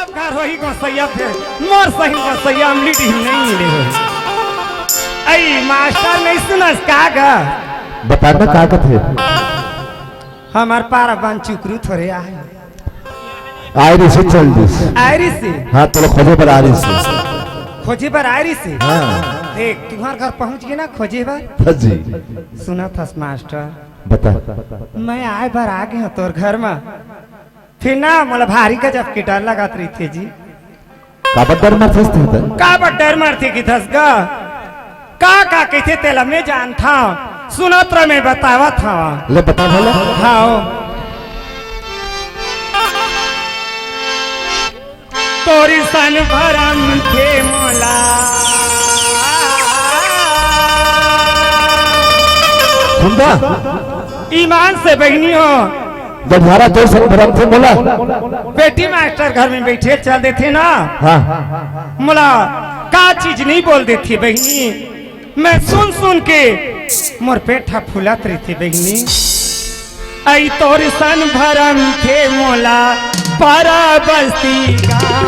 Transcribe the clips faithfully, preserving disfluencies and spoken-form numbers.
Car होही गोसैया फेर, मोर सही गोसैया अमली डीह नहीं मिले हो। अई मास्टर नहीं सुनस का गा? बता ना का कथे? हमार पारा बान चुकरू थोरे आए। आए रे से चल दिस। आए रे से? हाँ, तोला खोजे बर आए रे से। खोजे बर आए रे से? हाँ। देख, तुम्हार घर पहुँच गे ना खोजे बर? हाँ जी। सुनत हस मास्टर? बता। मैं आए बर आ गे हँव तोर घर मा। फिर ना, मोला भारी गजब के डर लगत रहिथे जी। काबर डर मरथस तैं त? काबर डर मरथे किथस गा? का, का कहिथे तेला मैं जानथँव। सुनत रह, मैं बतावत हँव। ले बता भला। हाँ। तोर सन भरम थे मोला। सुनता? ईमान से बहिनी हो। गंधारा तोर सन भरम थे मोला। बेटी मास्टर घर में बैठे चल देथे ना। हाँ। मोला का चीज नहीं बोल देथे बहिनी। मैं सुन सुन के मोर पेट ह फूलत रहिथे बहिनी। अई तोर सन भरम थे मोला पारा बस्ती गाँव।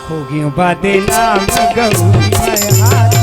हो गयो बदनाम गौरी मैं हाथ।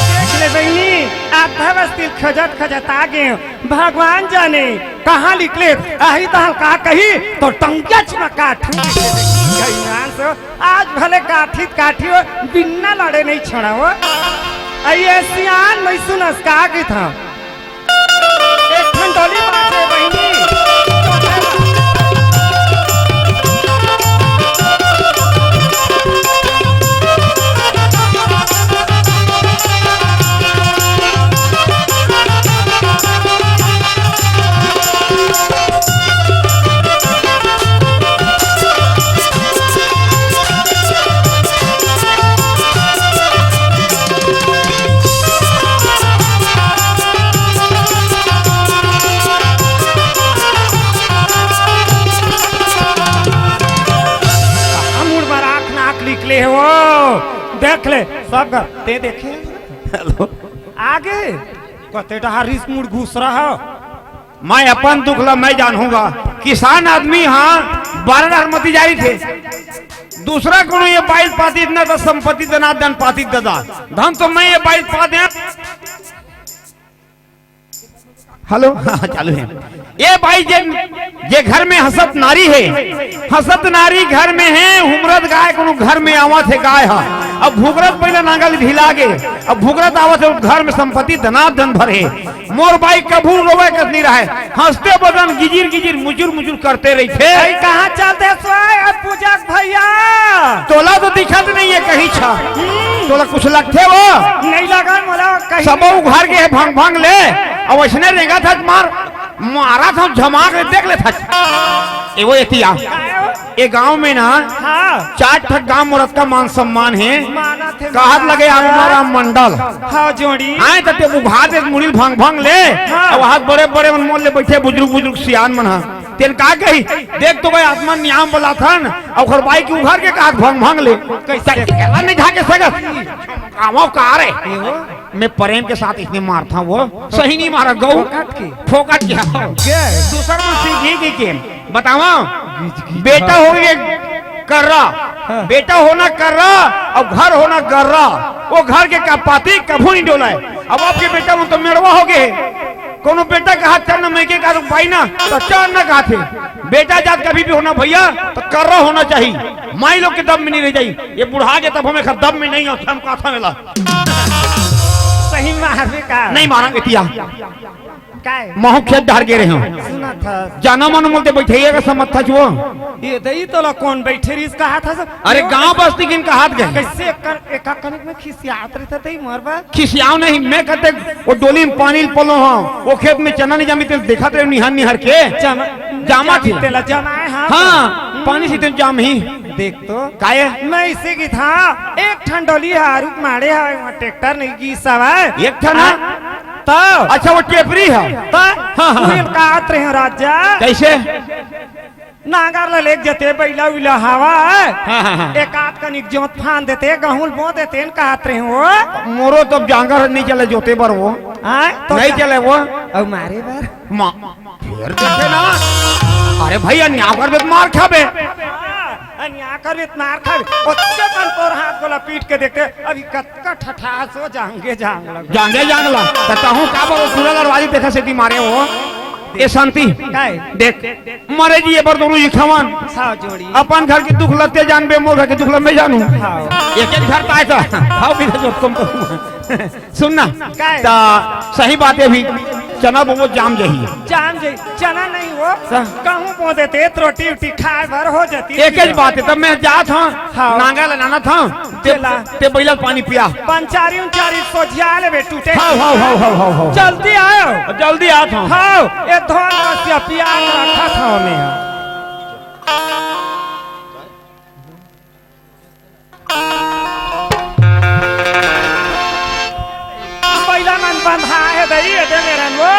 देख ले बहिनी, आधा बस्ती खोजत खोजत आ गे। भगवान जाने कहाँ निकले, आही तहाँ का कही, तो टंगच में काटू। गई मान से आज भले काठी त काठी हो, बिन्ना लड़े नहीं छोड़ा हो। अइए सियान नहीं सुनस का की था। एक ठन डोली बाजे बहिनी। मुड़ बर आँख नाक निकले हे वो। देख ले, सब घर, ते देखे? हेलो। आगे, कते डहार रिस मुड़ घुस रहा। मैं अपन दुख ला मैं जानहूँगा। किसान आदमी हाँ, बारह डहर मती जारी थे। दूसरा कोनो ये बाइस पाती इतना तो संपत्ति दना दन पाती ददा। धन तो मैं ये बाइस पा दे। हेलो, हाँ, चालू हे। ये भाई जे, जे घर में हसत नारी हे, हसत नारी घर में हे, हुमरत गाय कोनो घर में आवत हे गाय हा। अब भुगरत पहले नांगल ढिला गे, अब भुगरत आवत हे, घर में संपत्ति दना दन भर हे। मोर बाई कभू रोवे कस नहीं रहे, हँसते बदन गिजिर गिजिर मुजुर मुजुर करते रहिथे। भाई कहाँ चलते सोए अब पूजा के भैया? तोला तो दिखत नहीं हे कहीं छा। हम्म। तोला कुछ लगथे वो? नहीं लगा मोला कहीं। सबो उघार के हे भंग भंग ले, अब वैसने रेंगत हे मार, मारा था झमाक ले देख ले था। ए वो एतिया। ए गांव में ना हाँ। चार ठक गांव मोर अतका मान सम्मान हे। मानत हे, कहत मानत लगे हे। आत्माराम मंडल। हाँ, जोड़ी। आए त ते उघार दे मुड़िल भंग भंग ले। हाँ। अब हाथ बड़े बड़े मन मोल ले बैठे बुजुर्ग बुजुर्ग सियान मन हा। तेन का कही, देख तो भाई आत्मा नियाम बलाथन, अउ ओकर बाई के उघार के कहत भंग भंग ले। कैसे? तेला नहीं ढाके सकत। कामो का रे? ए हो। मैं प्रेम के साथ इसने मारता वो। सही नहीं मारा गऊ। फोकट के। फोकट के। के? दूसर मन सीखी की के। बतावा, गिच गिच। बेटा हो गए कर्रा, हाँ। बेटा होना कर्रा, अब घर होना गर्रा। वो घर के का पाती कभू नहीं डोलाए। अब आपके बेटा मन तो मेड़वा हो गए। कोनो बेटा कहा चल ना, मइके कहा बाई ना, त चल ना कहाथे। बेटा जात कभी भी होना भइया, त कर्रा होना चाही। माई लोग के दम में नहीं रह जाई। ये बुढ़ा के तब हमें दम में नहीं हो, हम कहा था मेला। सही मारबे का? नहीं मारंगे तिया। काय? महू खेत डहर गे रहे हो। सुना था। जाना मन बोलते बैठे ये का समझ था जो। ये दई तोला कोन बइठे रिहिस कहात हस? अरे गांव बस्ती किन कहात गए। कइसे एकर, एका कनिक में खिसियात रहिथे तई मोर बर? खिसियाव नहीं, मैं कहते वो डोली में पानी ल पलो हंव, वो खेत में चना नहीं जामी, तेला देखत रहे निहार निहार के। जमा, जामा जामी थी। तेला जमाए हंव। हाँ, पानी से तेला जाम ही। देख तो। काय? मैं इसे की था, एक ठन डोली है, रुक मारे है, वहाँ ट्रैक्टर नहीं की सवार। एक ठन है? हाँ? तो। अच्छा, वो टेपरी है। तो। हाँ, हाँ, हाँ। उहिल कात रहे हो राजा। कैसे? नांगर ल लेग जते, बइला उइला हवा। हाँ, हाँ, हाँ। एक आध कनिक जोत फान देते, गहूं ल बो देते, न कहत रहे हो। मोरो तो जांगर नहीं चले जोते बर वो। हाँ, तो नहीं जा- चले वो। अउ मारे बर? माँ, फेर देखे ना। अरे भइया, न्याव करबे त मार खाबे। हाँ, न्याव करबे त मार खाबे। ओतके कन तोर हाथ गोला पीट के देखते, अभी कतका ठठास हो जांगे जांग लग। जांगे जांग ला। त कहूँ का बर वो पूरा लड़वारी देखा सेती मारे हो। ए शांति। काय? देख, मरे जी, ए बर दोनों एक हवन। हाँ, जोड़ी। अपन घर के दुख ल ते जानबे, मोर घर के दुख ल मैं जानू। हाँ। एक एक घर ताय त, हाँ, भी तो तुम तो। सुन ना, काय? त सही बात है भी, चना बोबो जाम जही। जाम जही, चना नहीं हो, हाँ। कहूँ बो देते, त रोटी उटी खाए भर हो जाती। एक ही बात है, तब मैं जात हूँ, हाँ। नांगा ल लानत हूँ, ते, चला। ते बइला ल पानी पिया। पंचारी उंचारी सोझिया लेबे टूटे। हाँ, हाँ, हाँ, हाँ, हाँ, हाँ। जल्दी आयो। जल्दी आत हूँ। हाँ, ए धन रसिया पिया के रखत हूँ मैं। बइला मन बंधा हे दई, ए दे मेरन वो।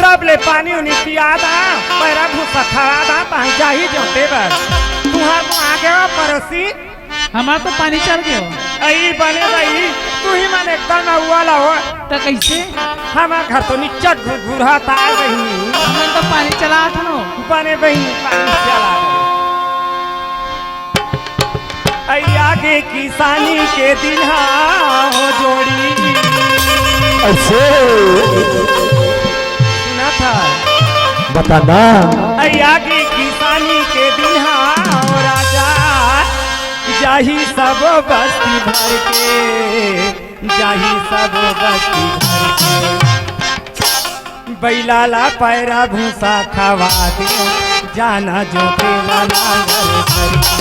रब ले पानी उनी पिया दा, पैरा भूसा खवा दा, ताही जाही जोते बर। तुहार तो आगे हो पड़ोसी। हमार तो पानी चल गयो। अई बने दई, तू ही मन एकदम अव्वल हो। त कइसे? हमार घर तो निच्चट घुरघुरात हे बहिनी। हमन तो पानी चलात हनो। बने बहिनी, पानी चला। अई आगे किसानी के दिन हा हो जोड़ी। अइसे सुना था। बताना। अई आगे किसानी के दिन हा हो राजा, जाही सब बस्ती भर के, जाही सब बस्ती भर के। बइला ला पैरा भूसा खवा दे, जाना जोते ला नांगर धर के।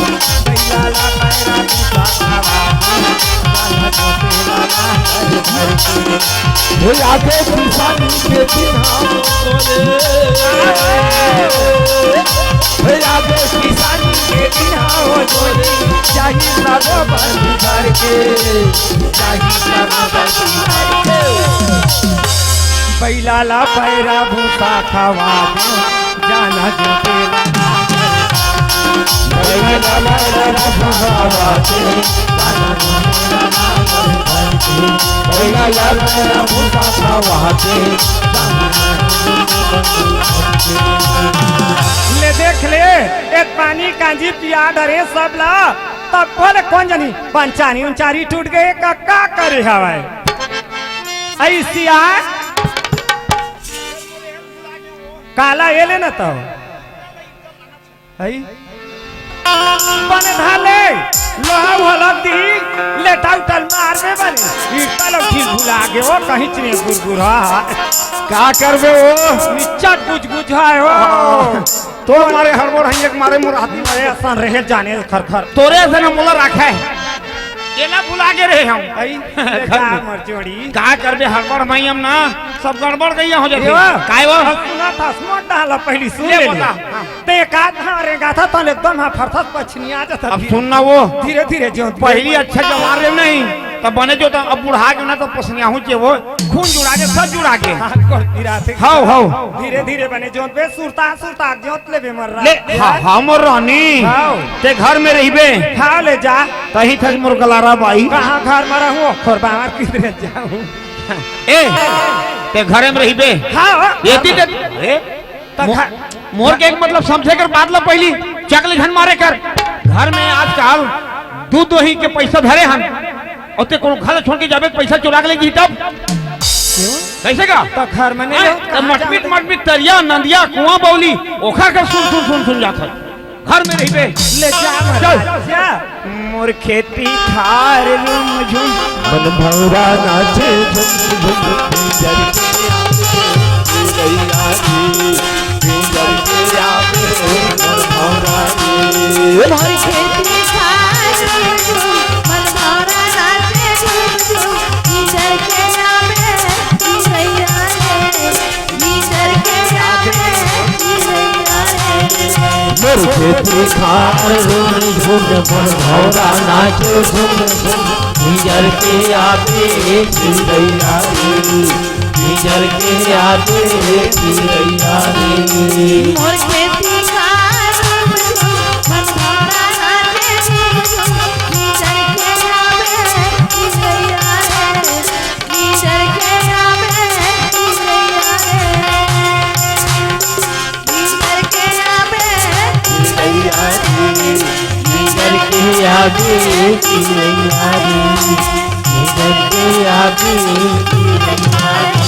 बइला ला पैरा भूसा खवा दे, जाना जोते ला नांगर धर के। हे आगे किसानी के दिन हा हो जोड़ी। हे आगे किसानी के दिन हा हो जोड़ी। जाही सब बस्ती भर के, जाही सब बस्ती भर के। बइला ला पैरा भूसा खवा दे, जाना जोते ला। बइला ला पैरा भूसा खवा दे, जाना जोते ला। बइला ला पैरा भूसा खवा दे। ले देख ले, एक पानी कांजी पिया डरे सब ला, तब बोले कोन जनी पंचानी उंचारी टूट गए का, का करे हवाए? अइसिया काला एले न तो। हई? बने धाले, लोहा उहा लग दी, लेटा उटल मार में बने। ईटा लौठी भुला गे, वो कहीं चने गुरगुरा। का करबे वो? निच्चट गुजगुजा है वो। हाँ। तो मारे हड़बड़ है, एक मारे मोर हाथी मारे असन रहे जाने खर खर। तोरे से न मोला राखे है। एला भुला गे रहे हम। अई, घर में। मर चोड़ी। का करबे, हड़बड़ में हम ना, सब गड़बड़ गइया हो जाथे। ये वा। काय वो? अब सुना था, सुन डाला, पहली सुन ले ले बता। लिया। हाँ। ते एक आध हाँ रेंगा था, तन एकदम हाँ फरथस पछनिया जाता अब फिर। सुन ना वो। धीरे धीरे जो पहली अच्छा जवान रहे नहीं, तब बने जो तो अब बुढ़ा के ना तो पसनिया हूँ जे वो। खून जुड़ा के, सब जुड़ा के। हाथ गोड़ पिराथे। हाव, हाव। धीरे धीरे बने जोत बे, सुरता सुरता जोत ले बे मर रहा। ले, हाँ, हाँ, मोर रानी। हाव। ते घर में रहिबे। हाँ, ले जा। तही थक मोर गलारा बाई। कहाँ घर में रहूँ? खोर बाहर किधरे जाऊँ? ए, ते घरे में रहिबे। हाँ। एती ते, अरे, त मो-, घर मोर के एक मतलब समझे कर बात ला पहली, चकले झन मारे कर। घर में आजकल दूध दोही के पैसा धरे हन, और ते कोनो घर छोड़ के जाबे, पैसा चुरा के ले जी तब। क्यों? कइसे का? त घर में नहीं हैं? हो, त कहाँ मटमिट, जाबे? मटमिट तरिया, नंदिया, कुआं, बौली, ओखर के सुन, सुन, सुन, सुन जात हस। घर में रहिबे। ले जा, चल। जा। मोर खेती खार रुम झुम। मन भौरा नाचे झुम झुम, भीतर के आवे, भीतर के आवे, मन भौरा रे। मोर खेती खार रुम झुम, मन भौरा नाचे झुम झुम, भीतर के आवे, भीतर के आवे। मोर खेती खार रुन झुन, मोर भौरा नाचे झुम झुम। भीतर के आवे चिरैया रे, भीतर के आवे चिरैया रे। मोर खेती खार रुन झुन, मोर भौरा नाचे झुम झुम। भीतर के आवे चिरैया रे। भीतर के आवे चिरैया रे। भीतर के आवे चिरैया रे। भीतर के आवे चिरैया रे। भीतर के आवे चिरैया रे।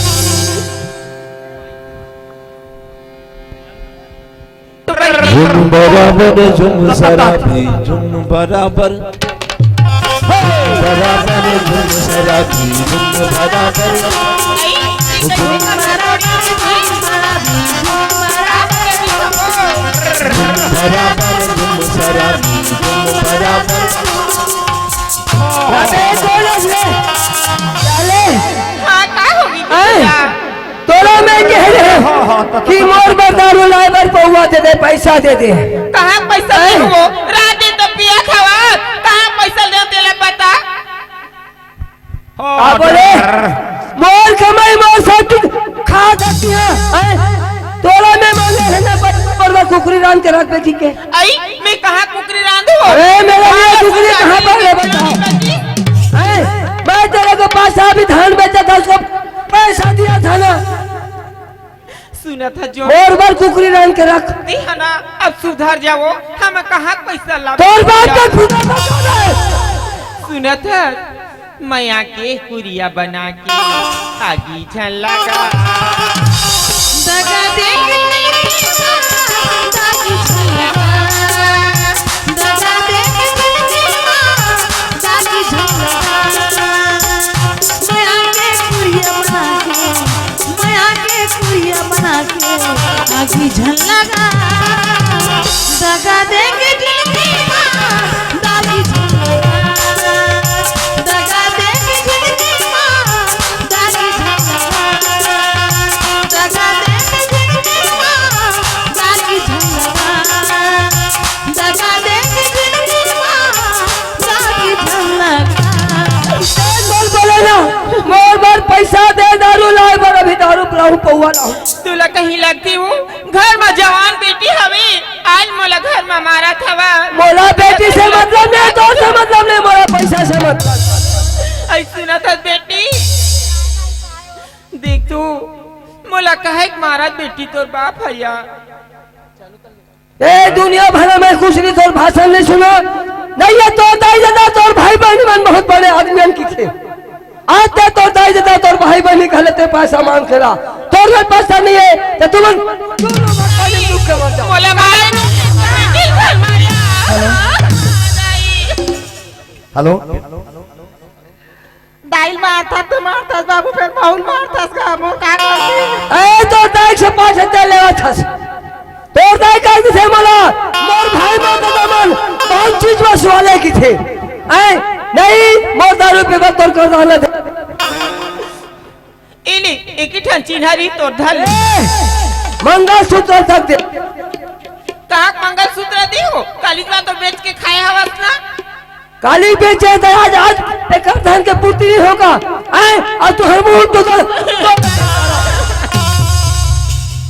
झुम बराबर झुम शराबी, झुम बराबर। बराबर झुम शराबी, झुम बराबर। बराबर झुम शराबी, झुम बराबर। अबे बोलो रे। चले। हाँ, का होगी ऐ? भैया? तोला मैं कहे रहेंव हाँ, हाँ, त, त, कि त, मोर बर दारू लाय बर पउवा दे दे, पइसा दे दे। कहाँ पइसा ऐ? देहूँ? रात दिन तो पियत हवस, कहाँ पइसा देहूँ तेला बता। हाँ, आ बोले, डर। मोर कमई मोर सब चीज खा जाती है, ऐ? तोला मैं मांगे रहेंव ना, पर, पर मैं कुकरी रांध के रख दे, ठीक है? अई, मैं कहाँ कुकरी रांधूँ? अरे, मेरे लिए कुकरी कहाँ पर है, बताओ? ऐ? मैं तेरे को पास अभी धान बेचा था, उसको पैसा दिया था ना। सुनत हस जो। मोर बर कुकरी रांध के रख। दी है ना, अब सुधर जावो, हम कहाँ पइसा लाबो? तोर बाप के खुदा बता दे। सुनत हस, मया के कुरिया बना के आगी झन लगा। दगा दे के दागी झन लगा। दगा दे के दागी झन लगा। मया के कुरिया बना के मया के कुरिया बना के आगी झन लगा। दगा दे के जिंदगी मा दागी झन लगा। दगा दे के जिंदगी मा दागी झन लगा। दगा दे के जिंदगी मा दागी झन लगा। दगा दे के जिंदगी मा दागी झन लगा। बोल बोले ना, मोर बर पइसा दे, दारू लाय बर, अभी दारू पिलाहूँ, पउवा लाहूँ। तोला कहीं लगथे वो, घर मा जवान बेटी हवे, आज मोला घर मा मारत हवस। मोला बेटी से मतलब नहीं, तोर से मतलब नहीं, मोला पइसा से मतलब। अई सुनत हस बेटी, देख तो, मोला काहे के मारत बेटी तोर बाप हया। ए दुनिया भर में कुछ नहीं, तोर भाषण नहीं सुना। नहीं ये तोर दाई ददा, तोर भाई बहन मन बहुत बड़े आदमी मन की थे। आज ते तोर दाई ददा, तोर भाई बहन कहले ते पैसा मांग करा। तोर में पैसा नहीं है, तो तुमन दोनों भगवान दुख के मर जाओ। बोले मारे, दिल भर मारे। हेलो। दाई ल मारथस त मारथस बाबू, फेर महू ल मारथस का, मोर का गलती? ए, तोर दाई से पाँच हजार लेवत हस। तोर दाई कह दिथे मोला, मोर भाई मोर ददा मन, बहुत चीज बस वाले की थे। ए, नहीं, मोर दारू पीबा तोर कर रहले थे। इली, एक ही ठन चिन्हरी तोर धर ले। ए, मंगलसूत्र तक दे। का मंगलसूत्र दी हो? काली ला तो बेच के खाए हवस ना? काली बेचे त आज, आज एकर धन के पूर्ति नहीं होगा। आए, आज तो हर मुहूर्त तो, तो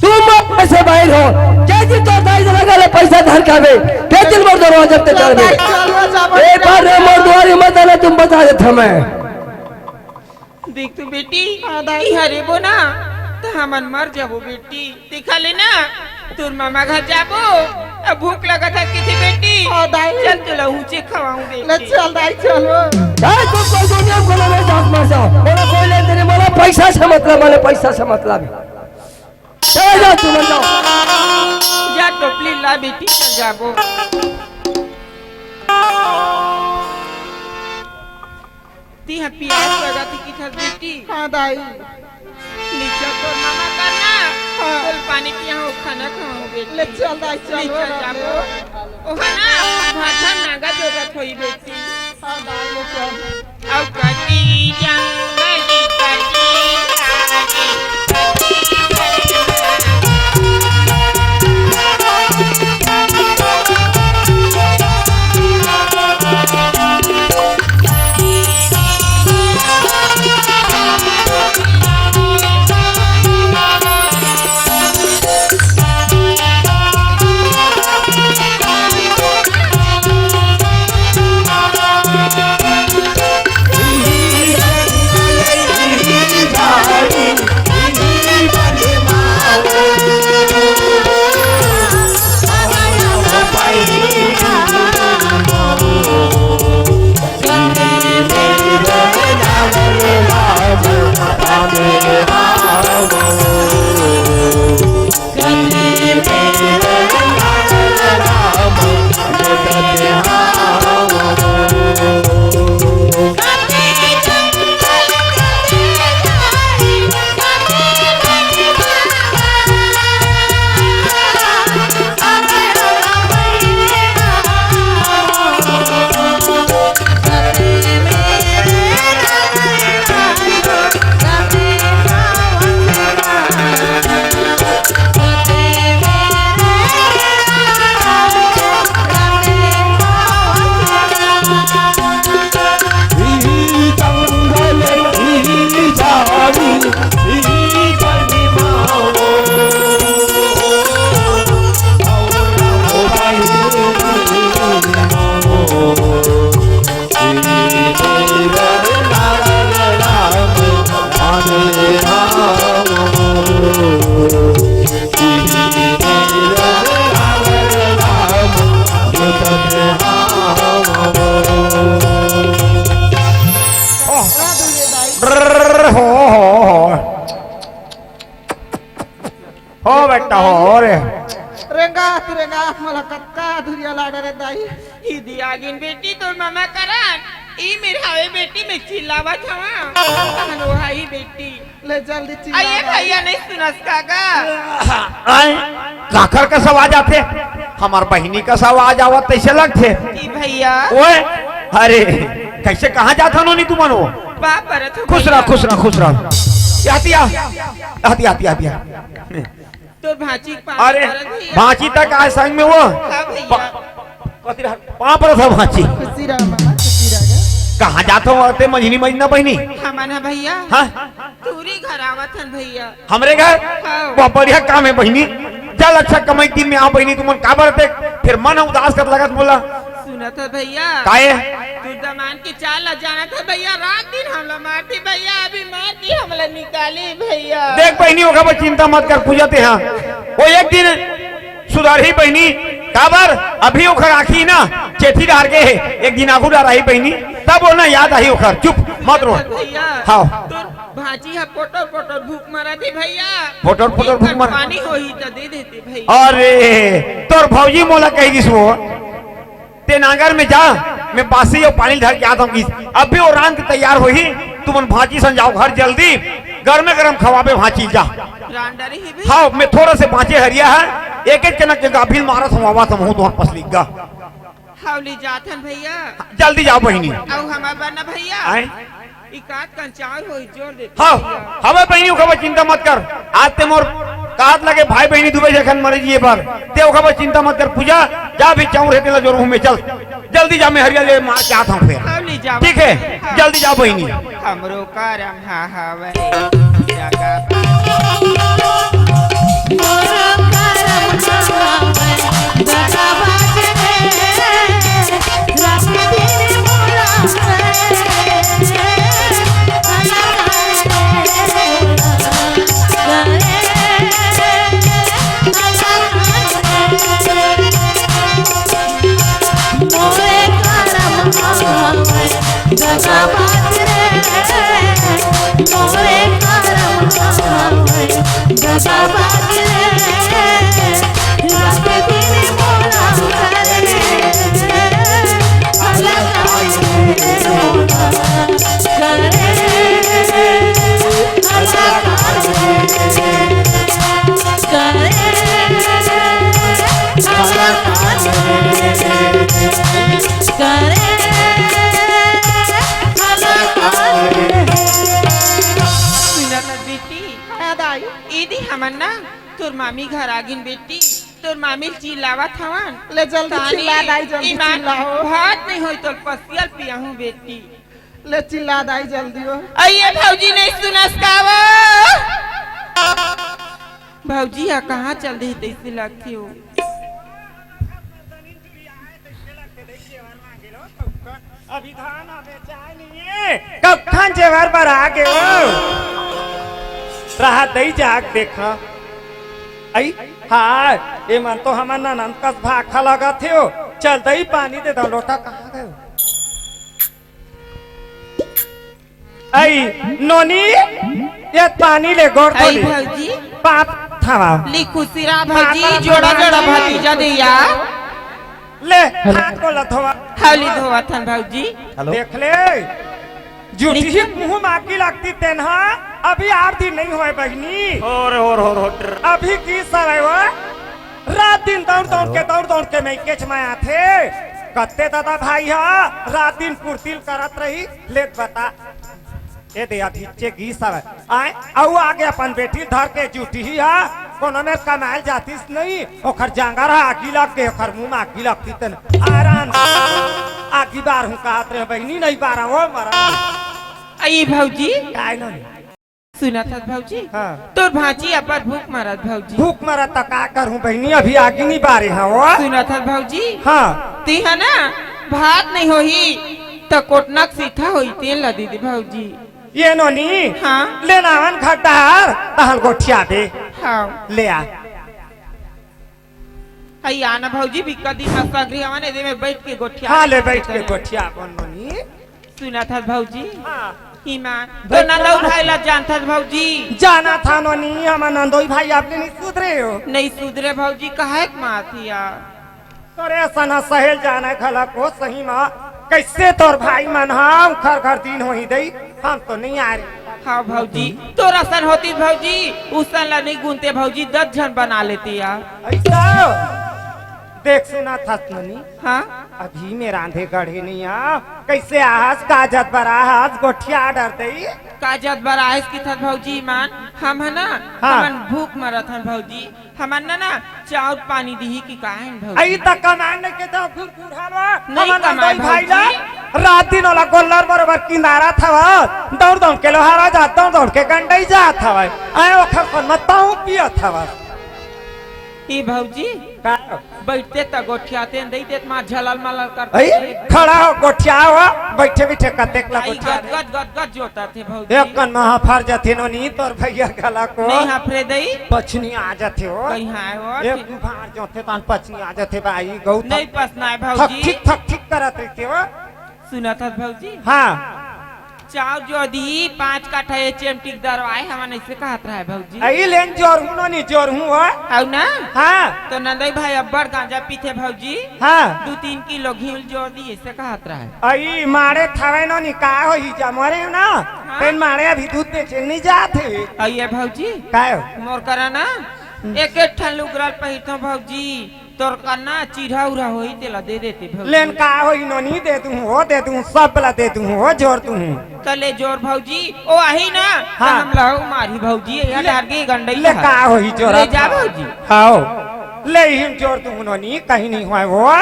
तुम मत पैसे बाहर हो। जय जी तो दाई लगा ले पैसा धन खावे। जय जी मोर दरवाजा पे चढ़ दे। एक बार रे मोर दुआरी मत आना, तुम बता देता मैं। देख तो बेटी, हाँ दाई। इहाँ रेबो ना, त हमन मर जाबो बेटी। देखा ले ना, तोर मामा घर जाबो, अब भूख लगत हे किथे बेटी। हाँ, दाई। चल तोला ऊँचे खवाऊँ ले बेटी। चल दाई, चल। ए, तू कोई दुनिया में कोनो नहीं जात मर जाओ। मोला कोई लेन देन नहीं, मोला पैसा से मतलब, मोला पैसा से मतलब। चल जाओ, तू मर जाओ। जा टोपली ला बेटी, चल जाबो। तिहा पियास लगत हे किथे बेटी। हाँ दाई। नीचा तोर मामा करना। हाँ। तोल पानी पियाहूँ, खाना खवाहूँ बेटी। ले चल दाई, चल नीचा वो जाबो। ले। ओहा ना, भाठा नागा जोगत होई बेटी। हाँ दाई, ले चल। अउ कति जंगली कति झाड़ी, कति हो, हो, हो। हो बेटा, हो रे। रेंगात, रेंगात, मोला कतका दुरिहा लाडे रे दाई। इही दे आगेन बेटी तोर ममा करा। ई मेर हवे बेटी, मैं चिल्लावत हवं। तहन ओहा ही बेटी। ले जल्दी चिल्ला आइए दाई। भैया, नहीं सुनस का गा? आए, काखर कस आवाज आथे? हमर बहिनी कस आवाज आवत तइसे लगथे। ई भैया। ओए, अरे, कइसे कहाँ जात हन नोनी तुमन वो? बाप परत हो खुश रह, भैया। खुश रह, खुश रह। आती आ, आती, आती, आती आ। तोर भांची के पाँव अरे, परत भैया। भांची तक आए संग में वो। हाँ भैया। पा-, कथी रहा? पाँव परत हे भांची। खुशी रह मामा, खुशी रह गा। कहाँ जात हो आते मझिनी मझिना बहिनी? हमन ह भैया। हाँ? तोरी घर आवत हन भैया। हमरे घर? हाँ। बहुत बढ़िया काम हे बहिनी। चल अच्छा कमाई दिन में आ बहिनी, तुमन काबर ते फिर मन उदास कर लगत मोला। सुनत हो भैया? काहे? तू दमान के चाल ला जानत हो भैया, रात दिन हमला मारती भैया, अभी मारती हमला निकाली भैया। देख बहिनी, ओखर बर चिंता मत कर, पूजा ते हाँ। वो एक दिन सुधरही बहिनी, काबर अभी ओखर आँखी ना चेथी डार के हे, एक दिन आगू डार आही बहिनी, तब वो ना याद आही ओखर। चुप मत रो। भैया, हाँ। तोर भांची ह पोटर पोटर भूख मरत हे भैया। पोटर पोटर भूख मर- पानी होही त दे देते भैया। अरे, तोर भौजी मोला कहि दिस वो, ते नांगर में जा, मैं बासी अउ पानी धर के आत हूँ किस। अभी वो रांध के तैयार होही, तुमन भांची सन जाव घर जल्दी, गरमे गरम खवाबे भांची जा। रांध डरे हे भैया। हाँ, मैं थोड़ा से बाँचे हरिया हे, एक एक कनक के गाभिन मारत हूँ, आवा समूह तुहर पसली गा। हव ले जात हन भैया। जल्दी जाव बहिनी। अउ हमर बर ना भैया। आए? एकाध कन चाउर होही जोर देते हाँ, भैया। हवे बहिनी, ओखर बर चिंता मत कर। आज ते मोर कात लगे भाई बहिनी दुबे जखन मरे जिए बर। ते ओखर बर चिंता मत कर, पूजा, जा भी चाउर हे तेला जोर मुँह में चल। जल्दी जा, मैं हरिया ले मार के आत हूँ फिर। हव ले जाव। ठीक हे, हाँ। जल्दी जाव बहिनी। हमरो करम हा हवे जगा सुनत बेटी, हाँ दाई। इदी हमन ना तोर मामी घर आगिन बेटी, तोर मामी ल चिल्लावत हवन। ले जल्दी तानी चिल्ला दाई, जल्दी ईमान चिल्लाओ। भात नहीं होई तो पसियल पियाहूँ बेटी। ले चिल्ला दाई जल्दी हो। अइए भौजी नहीं सुनस का वो? भौजी हा कहाँ चल दे तैसे लगथे हो। अभी धान हवे चाय नहीं है। कब खान जेवर बर आ गए हो? रहा दई जाग देखा। आई, हाँ, ये मन तो हमर ननंद कस भाखा लगत हे हो। चल दई पानी दे दो लोटा, कहाँ गए हो? आई, नोनी, ये पानी ले गोड़ आई धोले। भौजी। पाप थावा। ली खुशी रहा भौजी, पाप जोड़ा जोड़ा भौजी। भतीजा दिया। ले, हाथ को लथवा। हौली धोवा थन भौजी। हेलो। देख ले, जूठी ही मुंह माकी लगती तेन हा, अभी आठ दिन नहीं होए बहिनी। और, और, और, और। अभी की समय हुआ, रात दिन दौड़ दौड़ के, हेलो। दौड़ दौड़ के मैं केच में आथे। कत्ते दादा भाई हा, रात दिन कुर्तिल करत रही, लेत बता। ए दे अभी चे गीस हवय। आय, अउ आगे अपन बेटी धर के जूठी ही हा, कोनो में कमायल जातिस नहीं, ओखर जांगर हा आगी लग गे, ओखर मुंह में आगी लगती तेन। आराम से आगी बार हूँ कहत रहे बहिनी, नहीं बारा वो मरा। आई भौजी। काय नहीं? सुनत हस भौजी? हाँ। तोर भांची अब्बड़ भूख मरत भौजी। भूख मरत त का करहूँ बहिनी, अभी आगी नहीं बारे हा वो। सुनत हस भौजी? हाँ। ती हा ना भात नहीं होही त कोटनक सीठा होही, तेल ला दे दे भौजी। ये नोनी, हाँ। ले नावन घर डहर, तहन गोठिया दे। हाँ। ले आ। हई आना भौजी, बिक्का दिन में सगरी हवन, एदे में बैठ के गोठिया। हाँ, ले बैठ के गोठिया अपन नोनी। सुनत हस भौजी? हाँ। ही माँ, तो बैठ नंदोई के। भाई ला जानत हस भौजी? जानत हा नोनी, हमर नंदोई भाई आपने नहीं सुधरे हो। नहीं सुधरे भौजी, काहे के माथिया? तोरे असन ह सहेल जाना घलक हो सही म। कैसे तोर भाई मन ह उखर घर दिन होही दई, हम तो नहीं आ रहे। हाँ भौजी, तोर असन होती भौजी, उसन ला नहीं गुनते भौजी, दस झन बना लेती यार। ऐसा? देख सुना थस ननी। हाँ? अभी में रांधे गढ़े नहीं आ, कैसे आहस, काजत बर आहस, गोठिया डर दई। काजत बर आहस किथस भौजी मन, हम है ना, हाँ। हमन भूख मरत हन भौजी। हमन ना, ना, चाउर पानी दिही कि काहे न भौजी? अई त कमान नहीं के तो फिर बूढ़ा लो, नहीं हमन कमाए दई भाई ला, भौजी। रात दिन ओला गोल्लर बरोबर किंदारत हवस, दौड़ दौड़ के लोहारा जात, दौड़ दौड़ के गंडई जात हवस, आए ओखर सन म ताऊ पियत हवस। ई भौजी, का? बैठते त गोठियाते न दई देत मा झलल मलल करते अई, रहे। खड़ा हो, गोठिया हो, बैठे बैठे कतेक ला आई गोठिया गद दे। गद गद गद जोता थे भौजी। एक कन महा फर जथे नोनी तोर भैया गला को। नहीं हाफरे दई। पछनी आ जथे हो। कहीं हाय हो, एक ठीक। दू भार जोते तान पछनी आ जथे बाई गौ। नहीं पसना है थक भौजी। ठीक, थक ठीक करत रहिथे हो। सुनत हस भौजी? हाँ। चाउर जो दी पाँच काठा ये चेमटिक दरवाए हमन ऐसे कहत रहे भौजी। अई लेन जोरहूँ नोनी जोरहूँ हो। हऊ ना? हाँ। तो नंदई भाई अब्बड़ गांजा पीथे भौजी। हाँ। दू तीन किलो घीव जोर दी ऐसे कहत रहे। अई मारे थावे नोनी का होही जा मरे हो ना। हाँ। तेन मारे अभी दूध बेचे नहीं जात हे। अई ये भौजी। काय हो? मोर करा ना एक एक ठन लुगरा ल पहिरथों भौजी। तोर कन्ना चिढ़ा उढ़ा होही तेला दे देते भौजी। लेन का होही नोनी दे दूँ हो, दे दूँ, सब ला दे दूँ हो, जोर दूँ। त ले जोर भौजी, ओ आही ना, त हाँ। हम लहू मारी भौजी, ये ले, डार के गंडई ले कहा। का होही जोर ले आप जा ला। भौजी। हाओ। ले हिम जोर दूँ नोनी, कहीं नहीं होय वो।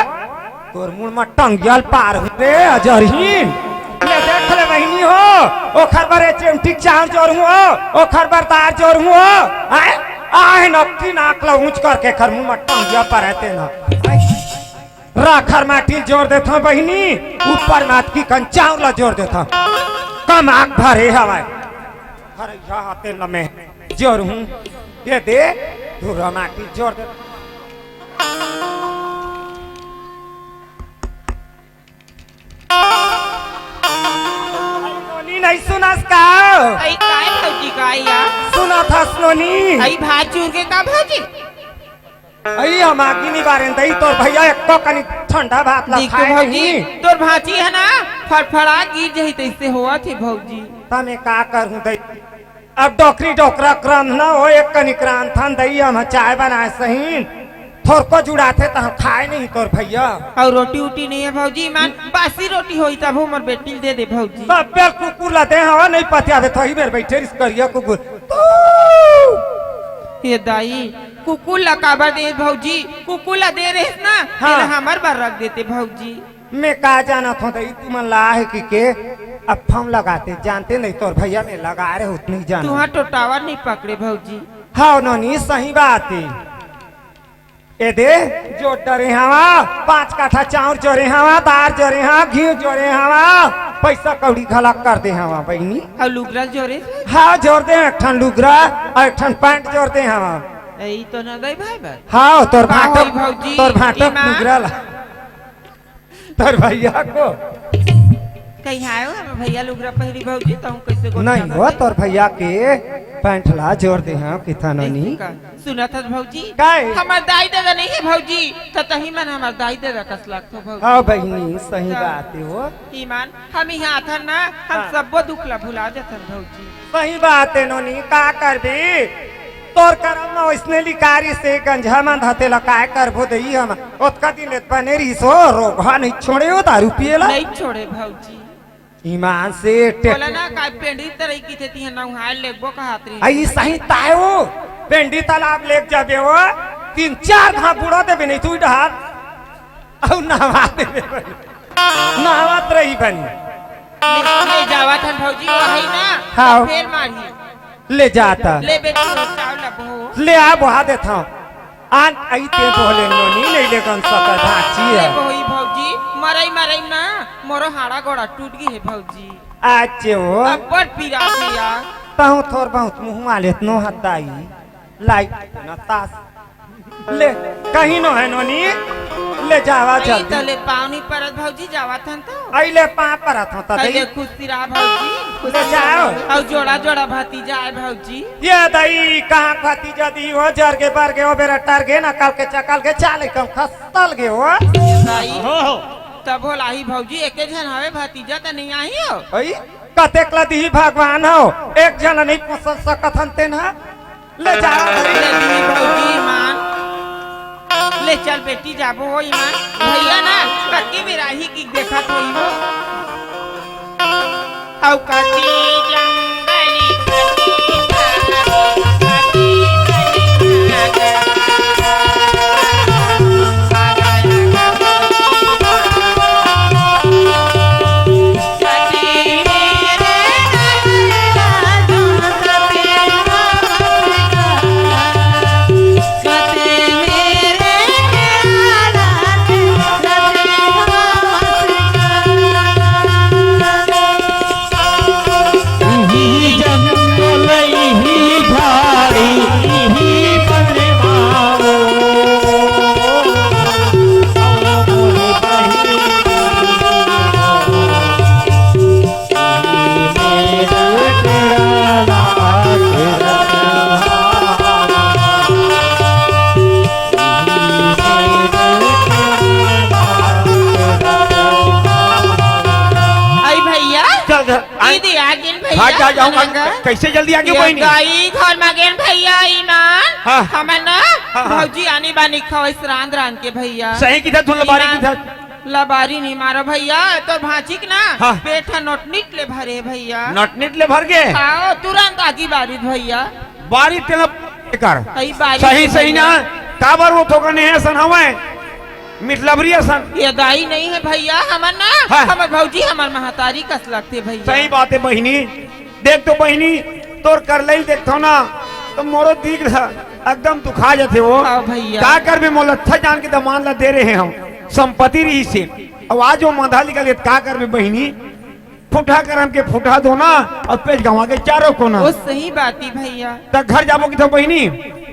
तोर मुड़ म टंगियल पार हूँ रे, अजरहीन। ले देख ले बहिनी हो, ओखर बर ए चिमटिक चाउर जोरहूँ हो, ओखर बर दार जोरहूँ हो। आए, आए नक्की नाक ला ऊंच करके खर मुड़ म टंगिया पर रहते ना। राखर माटी ल जोर देथव बहिनी, ऊपर मातकी कन चाउर ला जोर देथव। कमाक भरे हवय। हरैया हाथे ल में जोरहूँ। ये दे, धुरा माटी ल जोर देथव। नोनी नहीं सुनस का? अई काय भौजी काय या? सुना थस नोनी। अई भात चूर के का भौजी? अई हम आगी नहीं बारेन दई, तोर भैया एको कनी ठंडा भात ला देख तो खाए भौजी, नहीं। तोर भांची हे ना, फड़फड़ा गिर जही तइसे होवत हे भौजी। त मैं का करहूं दई? अब डोकरी डोकरा क्रंद ना हो, एक कनी क्रंद थन दई, हम चाय बनाए सही। थोरको जुड़ाथे त हम खाए नहीं तोर भैया। अउ रोटी उटी नहीं हे भौजी, मान बासी रोटी होई तब हमर बेटी ल दे दे भौजी। सब बेल कुकुर ला दे हवा नहीं पतियावे, थोही बेर बैठे रिस करिया कुकुर। तू हे दाई, कुकुर ला काबर दे भौजी? कुकुर ला दे रहिस ना, हाँ। तेला हमर बर रख देते भौजी। मैं का जानत हों दई, तुमन ला आहे कि के? अब फोन लगाते, जानते नहीं तोर भैया मैं लगा रहे होत नहीं जाना। तुहां तो टावर नहीं पकड़े भौजी। हाँ नोनी, सही बात हे। ए दे, जोर डरे हवा, पांच काठा चाउर जोरे हवा, दार जोरे हवा, घी जोरे हवा, पैसा कौड़ी घलक कर दे हवा बहिनी। अउ लुगरा जोरे? हाँ, जोर दे एक ठन लुगरा अउ एक ठन पैंट जोर दे हवा। ए, ई तो ना दई भाई बा। हाँ, तोर का भाटक, होई भौजी? तोर भाटक ई माँ लुगरा ला। तोर भैया को। कहीं आयो हम भैया लुगरा पहिरी भौजी, तहूं कैसे गोठिया नहीं हो, भौजी? तोर भैया के पैंट ला जोर दे हाँ, किथा नोनी। देखी का? सुनत हस भौजी? काय? हमर दाई ददा नहीं हे भौजी, त तही मन हमर दाई ददा कस लागथो भौजी। हाँ बहिनी, सही त बात हे वो। ईमान, हम इहां आथन ना, हम हाँ। सब्बो दुख ला भुला जथन भौजी। सही बात हे नोनी, का करबे? तोर करम म ओइसने लिखारिस हे गंजहा मन धते ला काय करबो दई हम। ओतका दिन ले त बने रिहिस हो, रोगहा नहीं छोड़े हो दारू पिए ला। नहीं छोड़े भौजी। ईमान से टे- बोला ना, काय पेंडी तरई की थे तिहां नहाए लेगबो कहत रही। अई सही ताय हो, पेंडी तालाब लेग जाबे हो, तीन चार घांव बुड़ा देबे नहीं तू डहार। अउ नहवा देबे बनी। नहवात रही बनी। ले, ले जावत हन भौजी, वही ना, हाँ। फेर मारही। ले जाता। ले बेटी, चावल ला बहो। ले आ, बहा देत हंव। आन अई ते बोले नोनी, नहीं ले गन सकत भाची ले है। बहोई भौजी, मरई मरई ना, मोरो हाड़ा गोड़ा टूट गई है भौजी। आचे हो। अब्बड़ पीरा भैया। तहूं थोर बहुत मुंह माले नो हताई। लाई न तास। ले, कहीं नो है नोनी, ले जावा अई जल्दी। त ले पाँव नहीं परत भौजी, जावत हन तो। अई ले पाँव परत हंव त अई दई। ले खुशी रहा भौजी। ले जाओ। अउ जोड़ा जोड़ा भतीजा आए भौजी। ये दई, कहाँ भतीजा दी हो, जर गे बर गे हो, बेरा टर गे, नकल के चकल गे, चाले कम खसल गे हो। दई, हो, हो। तब हो लाही भौजी, एके झन हवे भतीजा त नहीं आही हो। अई, कतेक ला दिही भगवान हो, एक झन नहीं पोस सकत हन तेन ह। ले जा। ले दीदी भौजी मान। ले चल बेटी जाबो हो ईमान। भैया ना कति बिराही की देखत होई हो। अउ कति जंगली कति आई भैया, चल घर, आए। दीदी आ गिन भैया, भाग जा, जाऊं, मन का। कैसे जल्दी आ गई ये बहिनी? गई घर में गेन भैया, ईमान। हाँ। हमन ना हाँ, हाँ। भौजी आनी बानी खवाई रांध रांध के भैया। सही की था, धुन लबारी की ईमान। था। लबारी नहीं मारो भैया, तोर भांचिक ना हाँ। पेट ह नोटनिट ले भरे भैया। नोटनिट ले भर गे? आओ, तुरंत आगी बारिश भैया। बारिश तेला कर। सही बारिश सही, सही भैया। ना, काबर वो थोकन हे सन हवय, मिटलबरी असन। ये दाई नहीं है भैया, हमर ना, हाँ। हमर भौजी, हमर महतारी कस लगथे भैया। सही बात है बहिनी। देख तो बहिनी, तोर करलई देखथव ना, तो मोरो दिल ह एकदम दुखा जाथे वो। हाँ भैया। का करबे, मोला अच्छा जान के दमान ला दे रहे हम, संपत्ति रही से। अब आज वो मंधा निकल गए, का करबे बहिनी? फूटा करम के फूटा दो ना, और पेट गंवा के चारों कोना। वो सही बात ही भैया। त घर जाबो किथो बहिनी?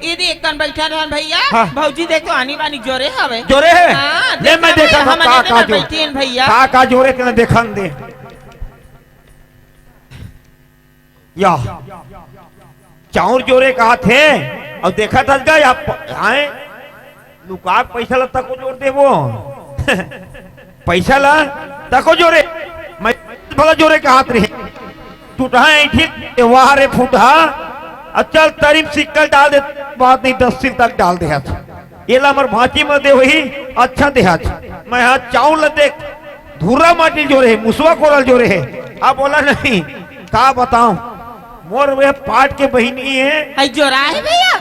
ये देख कन बैठा रहन भैया। हाँ। भौजी देख तो आनी बानी जोरे हवे। जोरे है? हाँ, ले देख मैं ना देखा भैया, था, हमन का, एदे का में जो-, बैठे हन भैया। का, का जोरे तेला देखन दे। या। चाउर जोरे कहाथे, अउ देखत हस गा, या प-, हाय, लुका के पइसा ला तको जोर देबो। पइसा ला तको जोरे, मैं भला जोरे कहात रहे। टूटहा ऐंठी, ए वाह रे फूटहा, अउ चल तरी म सिक्का ल डाल दे, बात नहीं, दस सिल तक डाल दे हस। एला हमर भांची म दे होही, अच्छा दे हस। मैं हा चाउर ल देख, धुर्रा माटी जोरे हे, मुसवा कोरल जोरे हे। अब बोला नहीं, का बताऊं, मोर वे पाट के बहिनी हे। हई जोरा हे भइया?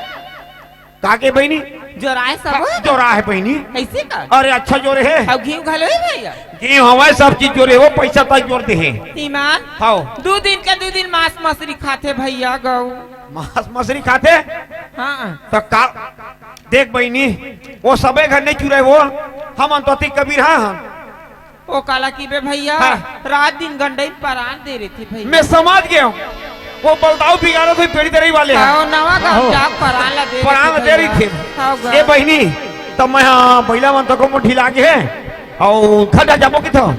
का के बहिनी? जोरा हे सब का हे? जोरा हे बहिनी। कइसे का? अरे अच्छा जोरे हे। अउ घीव घलो हे भइया? घीव हवय, सब चीज जोरे हे, वो पइसा तक जोर दे हे। ईमान? हव। दू दिन के दू दिन मांस मछरी खाथे भइया गऊ। मांस मछरी खाथे? हाँ। त का, देख बहिनी, वो सबे घर नइ चुरे वो, हमन तो अति कबीर हाँ हम। ओ काला किबे भइया, हाँ। रात दिन गंडई म परान दे रहिथे भइया। मैं समझ गेंव। वो बलदाऊ बिगाड़त होही पेड़ी दरई वाले हा। हाँ, नवा गाँव हो। जाके परान ला दे परान रहिथे दे भइया। रहिथे। हाँ, गा। ए बहिनी, त मैं हा बइला मन तको मोर ढिला गे हे। अउ घर जा जाबो किथो।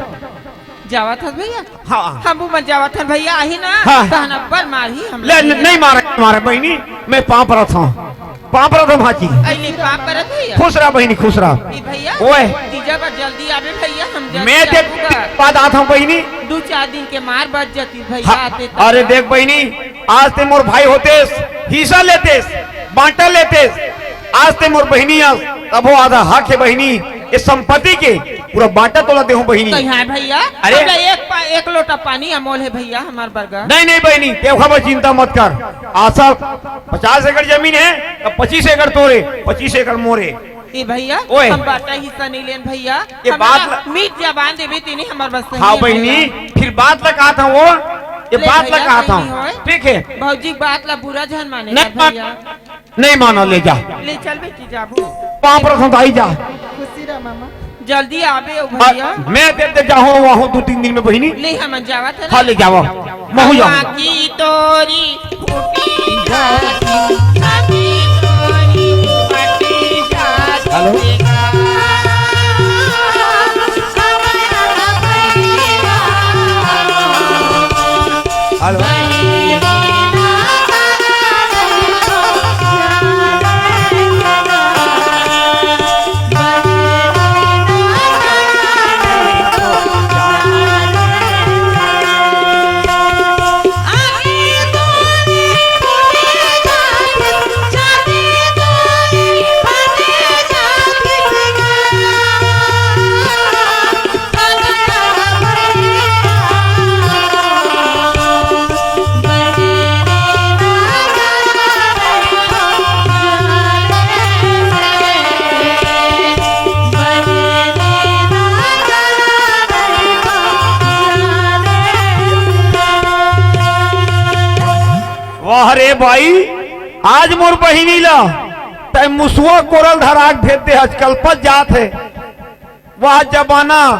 जावत हस भइया? हाँ। हमू मन जावत हन भइया, आही ना? हाँ। तहन अब्बड़ मारही हम ले, लोग। नहीं मारे, मारे बहिनी, मैं पाँव परत हंव। पाँव परत हंव भांची। अइले पाँव परत भइया। खुश रह बहिनी, खुश रह। ई भइया, ओए। तीजा बर जल्दी आबे भइया, हम जल्दी मैं ते आबूगा। बाद आत हंव बहिनी। दू चार दिन के मार बच जातिस भइया, हाँ, आते तक। अरे देख बहिनी, आज ते मोर भाई होतेस, हिस्सा लेतेस, बांटा लेतेस। आज ते मोर बहिनी अस, तभो आधा हक हे बहिनी, ए संपत्ति के पूरा बांटा तोला देहूं बहिनी। कहीं है भइया? अरे। अब एक पा-, एक लोटा पानी अमोल हे भइया, हमर बरगा। नहीं, नहीं बहिनी, तेखा बर चिंता मत कर। आसा पचास एकड़ जमीन हे, त पच्चीस एकड़ तोरे, पच्चीस एकड़ मोरे। ए भइया, ओए। हम बांटा हिस्सा नहीं लेन भइया। ये हमला बात ल- मीठ जबान देबे तेने हमर बस सही हाँ हे बहिनी, भइया। फिर बात ल कहत हंव वो, ये ले बात ल भइया, कहत हंव। सही होय। ठीक हे। भौजी बात ला बुरा झन माने नहीं कर मान- भइया। नहीं माना, ले जा। ले चल बेटी, जाबो। पाँव परत हंव, आई जा। खुशी रह मामा। जल्दी आबे ओ आ, भइया। मैं दे दे जाहूं, वाहूं दू तीन दिन में बहिनी। ले हमन जावत हन। हाँ, ले जावा। महू जाहूं। बाकी तोरी फूटी जाती, बाकी तोरी फूटी जाती। हेलो। हेलो। वाह रे बाई, आज मोर बहिनी ला तैं मुसवा कोरल धरा के भेज दे हस, कलपत जात हे। वह जमाना,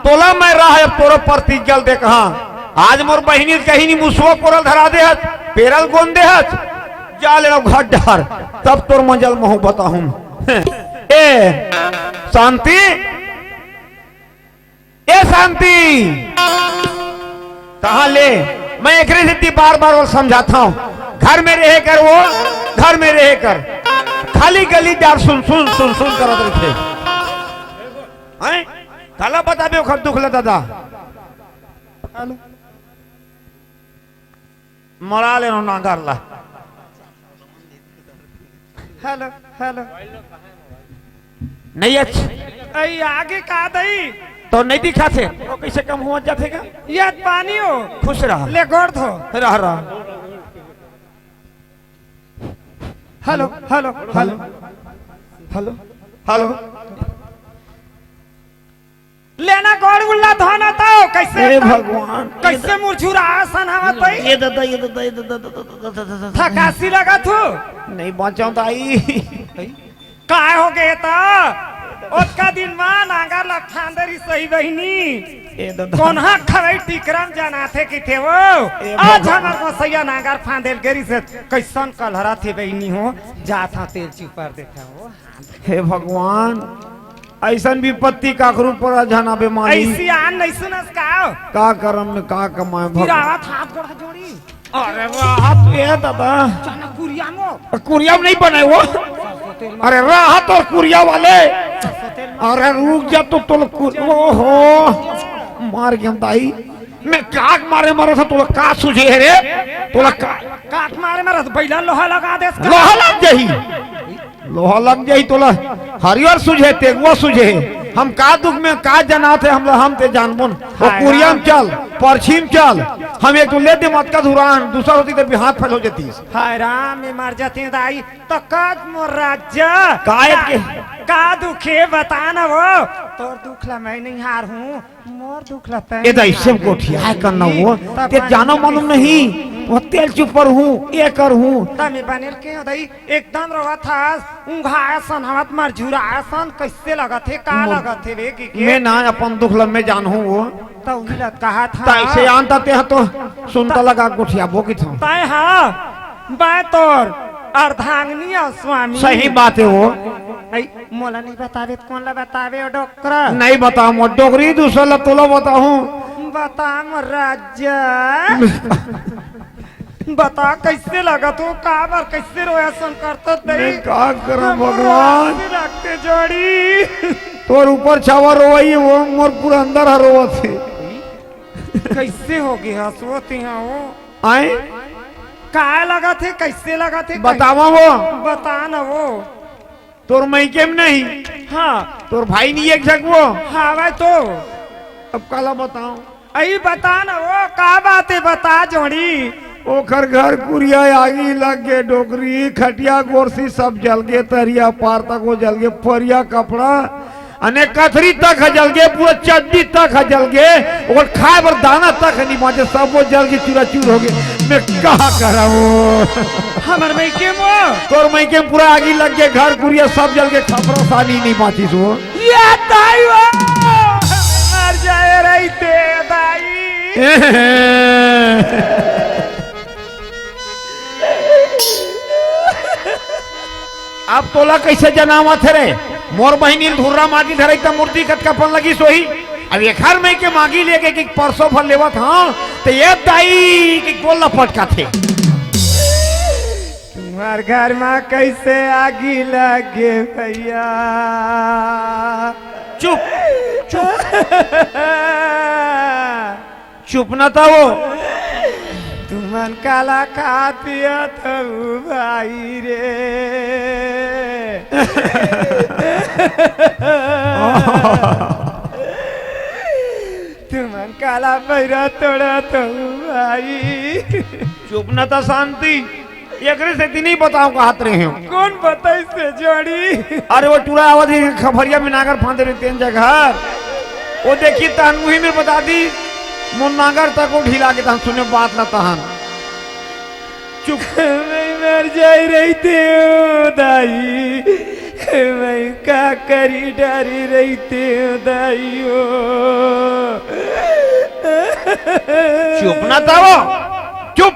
तोला मैं राह अब तोरो प्रतिज्ञा ल दे कहा। आज मोर बहिनी कहीं नहीं मुसवा कोरल धरा दे हस, पेरल गोंद दे हस, जा ले घर डहर, तब तोर मजल महू बताहूं। ए शांति, ए शांति, कहां ले? मैं एकरे सेती बार-बार वो समझाता हूं, घर में रहे कर वो, घर में रहे कर, खाली गली डार सुन सुन सुन सुन करत रहिथे। हैं? काला बताबे ओखर दुख ल दादा। हेलो। मरा ले नो नांगर ला। Hello, hello. नहीं अच्छ। अई आगे का दई? तो नहीं दिखाथे। तो कइसे कम हुआ जाथे का? ये पानी हो। खुश रहा। ले गोड़ धो। रह रहा। Hello, hello, hello. Hello, hello. लेना गोड़ उल्ला धोना तो कइसे हे एकदम, भगवान। कइसे मुरझुरा असन हवत भाई? ये दादा, ये दादा, ये दादा, दादा, दादा, दादा, दादा। थकासी लगत हो? नहीं बांचव दाई। काय हो गे त? ओतका दिन मा नांगर ला फांदे रिहिस बहिनी। ए दादा। कोनहा खरई टिकरम जनाथे किथे वो। ए आज भगवान। हमर गोसैया नांगर फांदे ल गे रिहिस, कइसन कलहराथे बहिनी हो, जाथा तेल चिपर देथे वो। हे भगवान, अइसन विपत्ति काखरू पर झन आबे मालिक। अइसी आन नहीं सुनस का? का करम में का कमाए भगवान। गिरावत हाथ गोड़ जोड़ी। अरे राहत ए दादा। चना कुरिया मो। कुरिया में नहीं बने वो। सरसों तेल मो। अरे राहत अउ कुरिया वाले। सरसों तेल मो। अरे रुक जा तो तोला कु-, ओहो। मर गेंव दाई। मैं काट मारे मारे था तोला का सुझे हे रे? तोला का काट मारे मारे था, बइला लोहा लगा देस का? लोहा लग जाही। लोहा लग जाही तोला। हरियर सुझे, तेगुआ सुझे। हम का दुख में का जनात हे, हम, हम ते जानबो न। वो हाय कुरिया राम। में चल, परछी में चल। हम एक ठो ले दे मटका धुरान, दूसर होती त हाथ फैल हो जातीस। हाय राम, मैं मर जातेंव दाई। त का मोर राजा? का का, के? का दुख हे बता न वो। तोर दुख ला मैं नहीं हारहूँ। मोर दुख ला तैं ए दाई, नहीं सब हारबे। गोठिया हे करना वो। तब ते मैं जानो नहीं मालूम नहीं। वो तेल चुपर हूँ, ए कर हूँ। त मैं बनेल के हूँ दाई, एकदम रोवत हस, ऊँघाय सन, हवत मर झुराय सन, कइसे लगत हे, का मोर लगत हे बे, के, के? मैं ना अपन दुख ला मैं जानहूँ वो। त उही ला कहत त अइसे हस। आन त तेहा तो सुनता त लगा गोठिया बोकित हूँ। तैं हा, बा तोर अर्धांगिनी अउ स्वामी। सही बात हे वो। अई, मोला नहीं बताबे त कोन ला बताबे ओ डोकरा? नहीं बताओ मोर डोकरी, दूसर ला तोला बताहूँ। बता मोर राजा। बता कइसे लगत हो, काबर कइसे रोया सन करत दई? मैं का करंव हमर भगवान? रोया से लगथे जोड़ी। तोर ऊपर छावा रोवई हे वो, मोर पूरा अंदर ह रोवत हे। कइसे हो गे हस वो तेहा वो? आय? का लगत हे, कइसे लगत हे? बतावा वो। बता न वो। तोर मइके में नहीं। हाँ। तोर भाई नहीं एक झक वो। हावय तो। अब काला बताओ। अई बता न वो, का बात हे बता जोड़ी। ओखर घर कुरिया आगी लग गे, डोकरी, खटिया, गोरसी सब जल गे, तरिया पार तक वो जल गे, परिया कपड़ा, अने कथरी तक ह जल गे, पूरा चड्डी तक ह जल गे, ओकर खाए बर दाना तक ह नहीं बाँचे, सब वो जल के चूरा चूर हो गे। मैं का करंव? हमर मइके में। तोर मइके में पूरा आगी लग गे, घर कुरिया सब जल गे, खपरा सानी नहीं बाँचिस वो। ये दाई वो, मर जाए रहिते दाई। अब तोला कइसे जनावत हे रे? मोर बहिनी ल धुर्रा माटी धरई त मुर्दी कतका पन लगिस होही। अब एखर मइके मागी लेगे कि परसों भर लेवत हंव, त ये दाई कि गोल्ला पटकाथे। तुम्हर घर म कइसे आगी लगे भइया? चुप, चुप। चुप न त वो। तुमन काला खात पियत हव भाई रे? तुमन काला पहिरा तोड़त हव भाई? चुप न त शांति। एकरे सेती नइ बतावंव कहत रेहेंव। कोन बताइस ते जोड़ी? अरे वो टूरा आवत हे खपरिया में नांगर फांदे रहिथे तेन जगह। वो देखिस तहन उही में बता दिस। मोर नांगर तको ढीला गे तहन सुने बात ला तहन। चुप। मैं मर जाए रहितेंव दाई। मैं का करी डारे रहितेंव दाई ओ। चुप न त वो। चुप।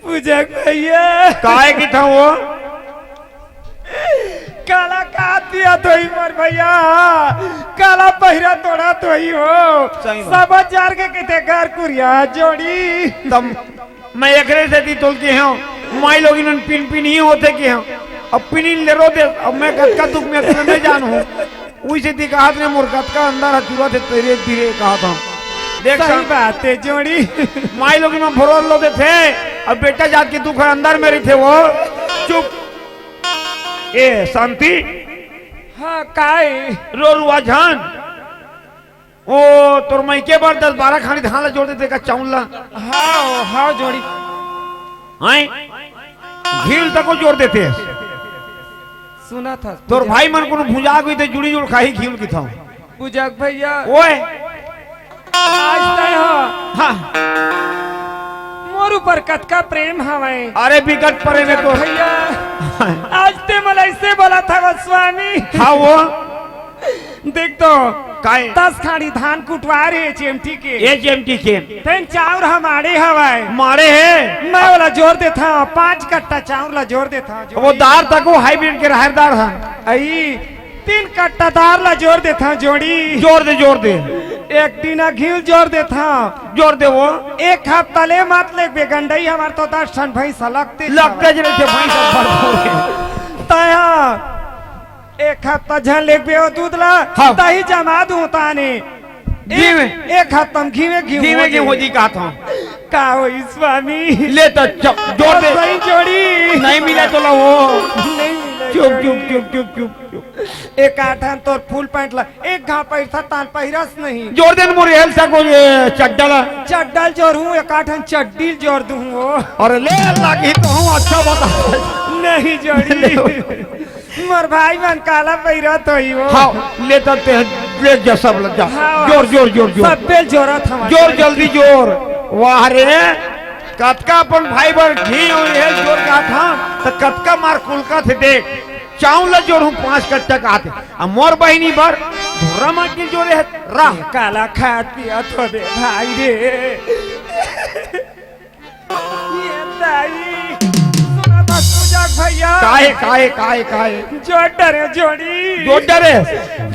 पूजक भइया। काय किथंव वो? काला खात पियत होही मोर भइया, काला पहिरा तोड़त होही हो। सही बात। सब जर गे कहिथे घर कुरिया जोड़ी। त मैं एकरे सेती तोला केहेंव, माईलोगिन मन पिन पिन ही होथे केहेंव। अब पिनिन ले रो दे, अब मैं कतका दुख में हंव तेला मैं जानहूं। उही सेती कहत रेहेंव मोर कतका अंदर ह चुरत हे धीरे धीरे कहत हंव। देख सही बात हे जोड़ी। माईलोगिन मन भरोल लो देथे, अब बेटा जात के दुख ह अंदर में रहिथे वो। चुप। ए शांति। हां, काय? रो रुआ झन। ओ, तोर मइके बर दस बारह खानी धान ला जोर देते का चाउर ला? हां, हां, जोड़ी। हैं? घीव तको जोर देते। सुनत हस, तोर पूजक भाई मन कोनो भुंजा गे ते जुड़ी जुड़ खाही घीव किथंव। पूजक भइया। ओए। आज तैं ह। हां। मोर ऊपर कतका प्रेम हवय। अरे बिकट प्रेम हे पूजक तोर। भइया। आज तैं मोला अइसे बोलत हवस स्वामी। हां वो। देख तो, काय? दस खाड़ी धान कुटवारे हे जेमटी के। ए जेमटी के। तेन चाउर ह माड़े हवय। माड़े हे? मैं ओला जोर देथंव, पांच कट्टा चाउर ला जोर देथंव, जोर वो देथंव। दार तको हाइब्रिड के राहेर दार ह। अई, तीन कट्टा दार ला जोर देथंव, जोड़ी। जोर दे, जोर दे। एक टीना घीव जोर देथंव। जोर दे वो। एक हफ्ता ले मत लेगबे, गंडई हमर तो दस ठन भैंस लगते लगते ज रहिथे भैंस अब्बड़ थोरे। तैं ह एक हफ्ता झन लेगबे ओ दूध ला, हाँ। तही जमा दूं ताने। घीव। एक, एक हफ्ता म घीवे घीव घीवे हो घीव हो जाही। जी कहत हंव। का होही स्वामी? ले त च-, जोर दे। सही जोड़ी। नहीं मिला तोला वो। नहीं मिला चुप, जोड़ी। चुप, चुप, चुप, चुप, चुप। एक आठन तोर फुल पैंट ला एक घांव पहिरथस तान पहिरस नहीं। जोर दे न मोर एल सा को ये चड्डा ला। चड्डा ल जोरहूं, एक आठन चड्डी ल जोर दूं वो। अरे ले लागी तो हूं अच्छा बता। नहीं जोड़ी। ले। मोर भाई मन काला पहिरत होही वो। हाँ, ले त ते, ले जा सब ल जा। हाँ, जोर, जोर, जोर, जोर। सब बेल जोरत हवं। जोर, जल्दी जोर। वाह रे, कतका अपन भाई बर घीव अउ एल जोर जात हंव, त कतका मार कुलकत हे देख। चांउर ल जोरहूं पांच कट्टा काथे। अउ मोर बहिनी बर धुर्रा माटी जोरे हे, रह। काला खात पियत होबे भाई रे। ये दाई, सुनत हस पूजा के भैया? काहे, काहे, काहे, काहे? जोर डरे जोड़ी। जोर डरे?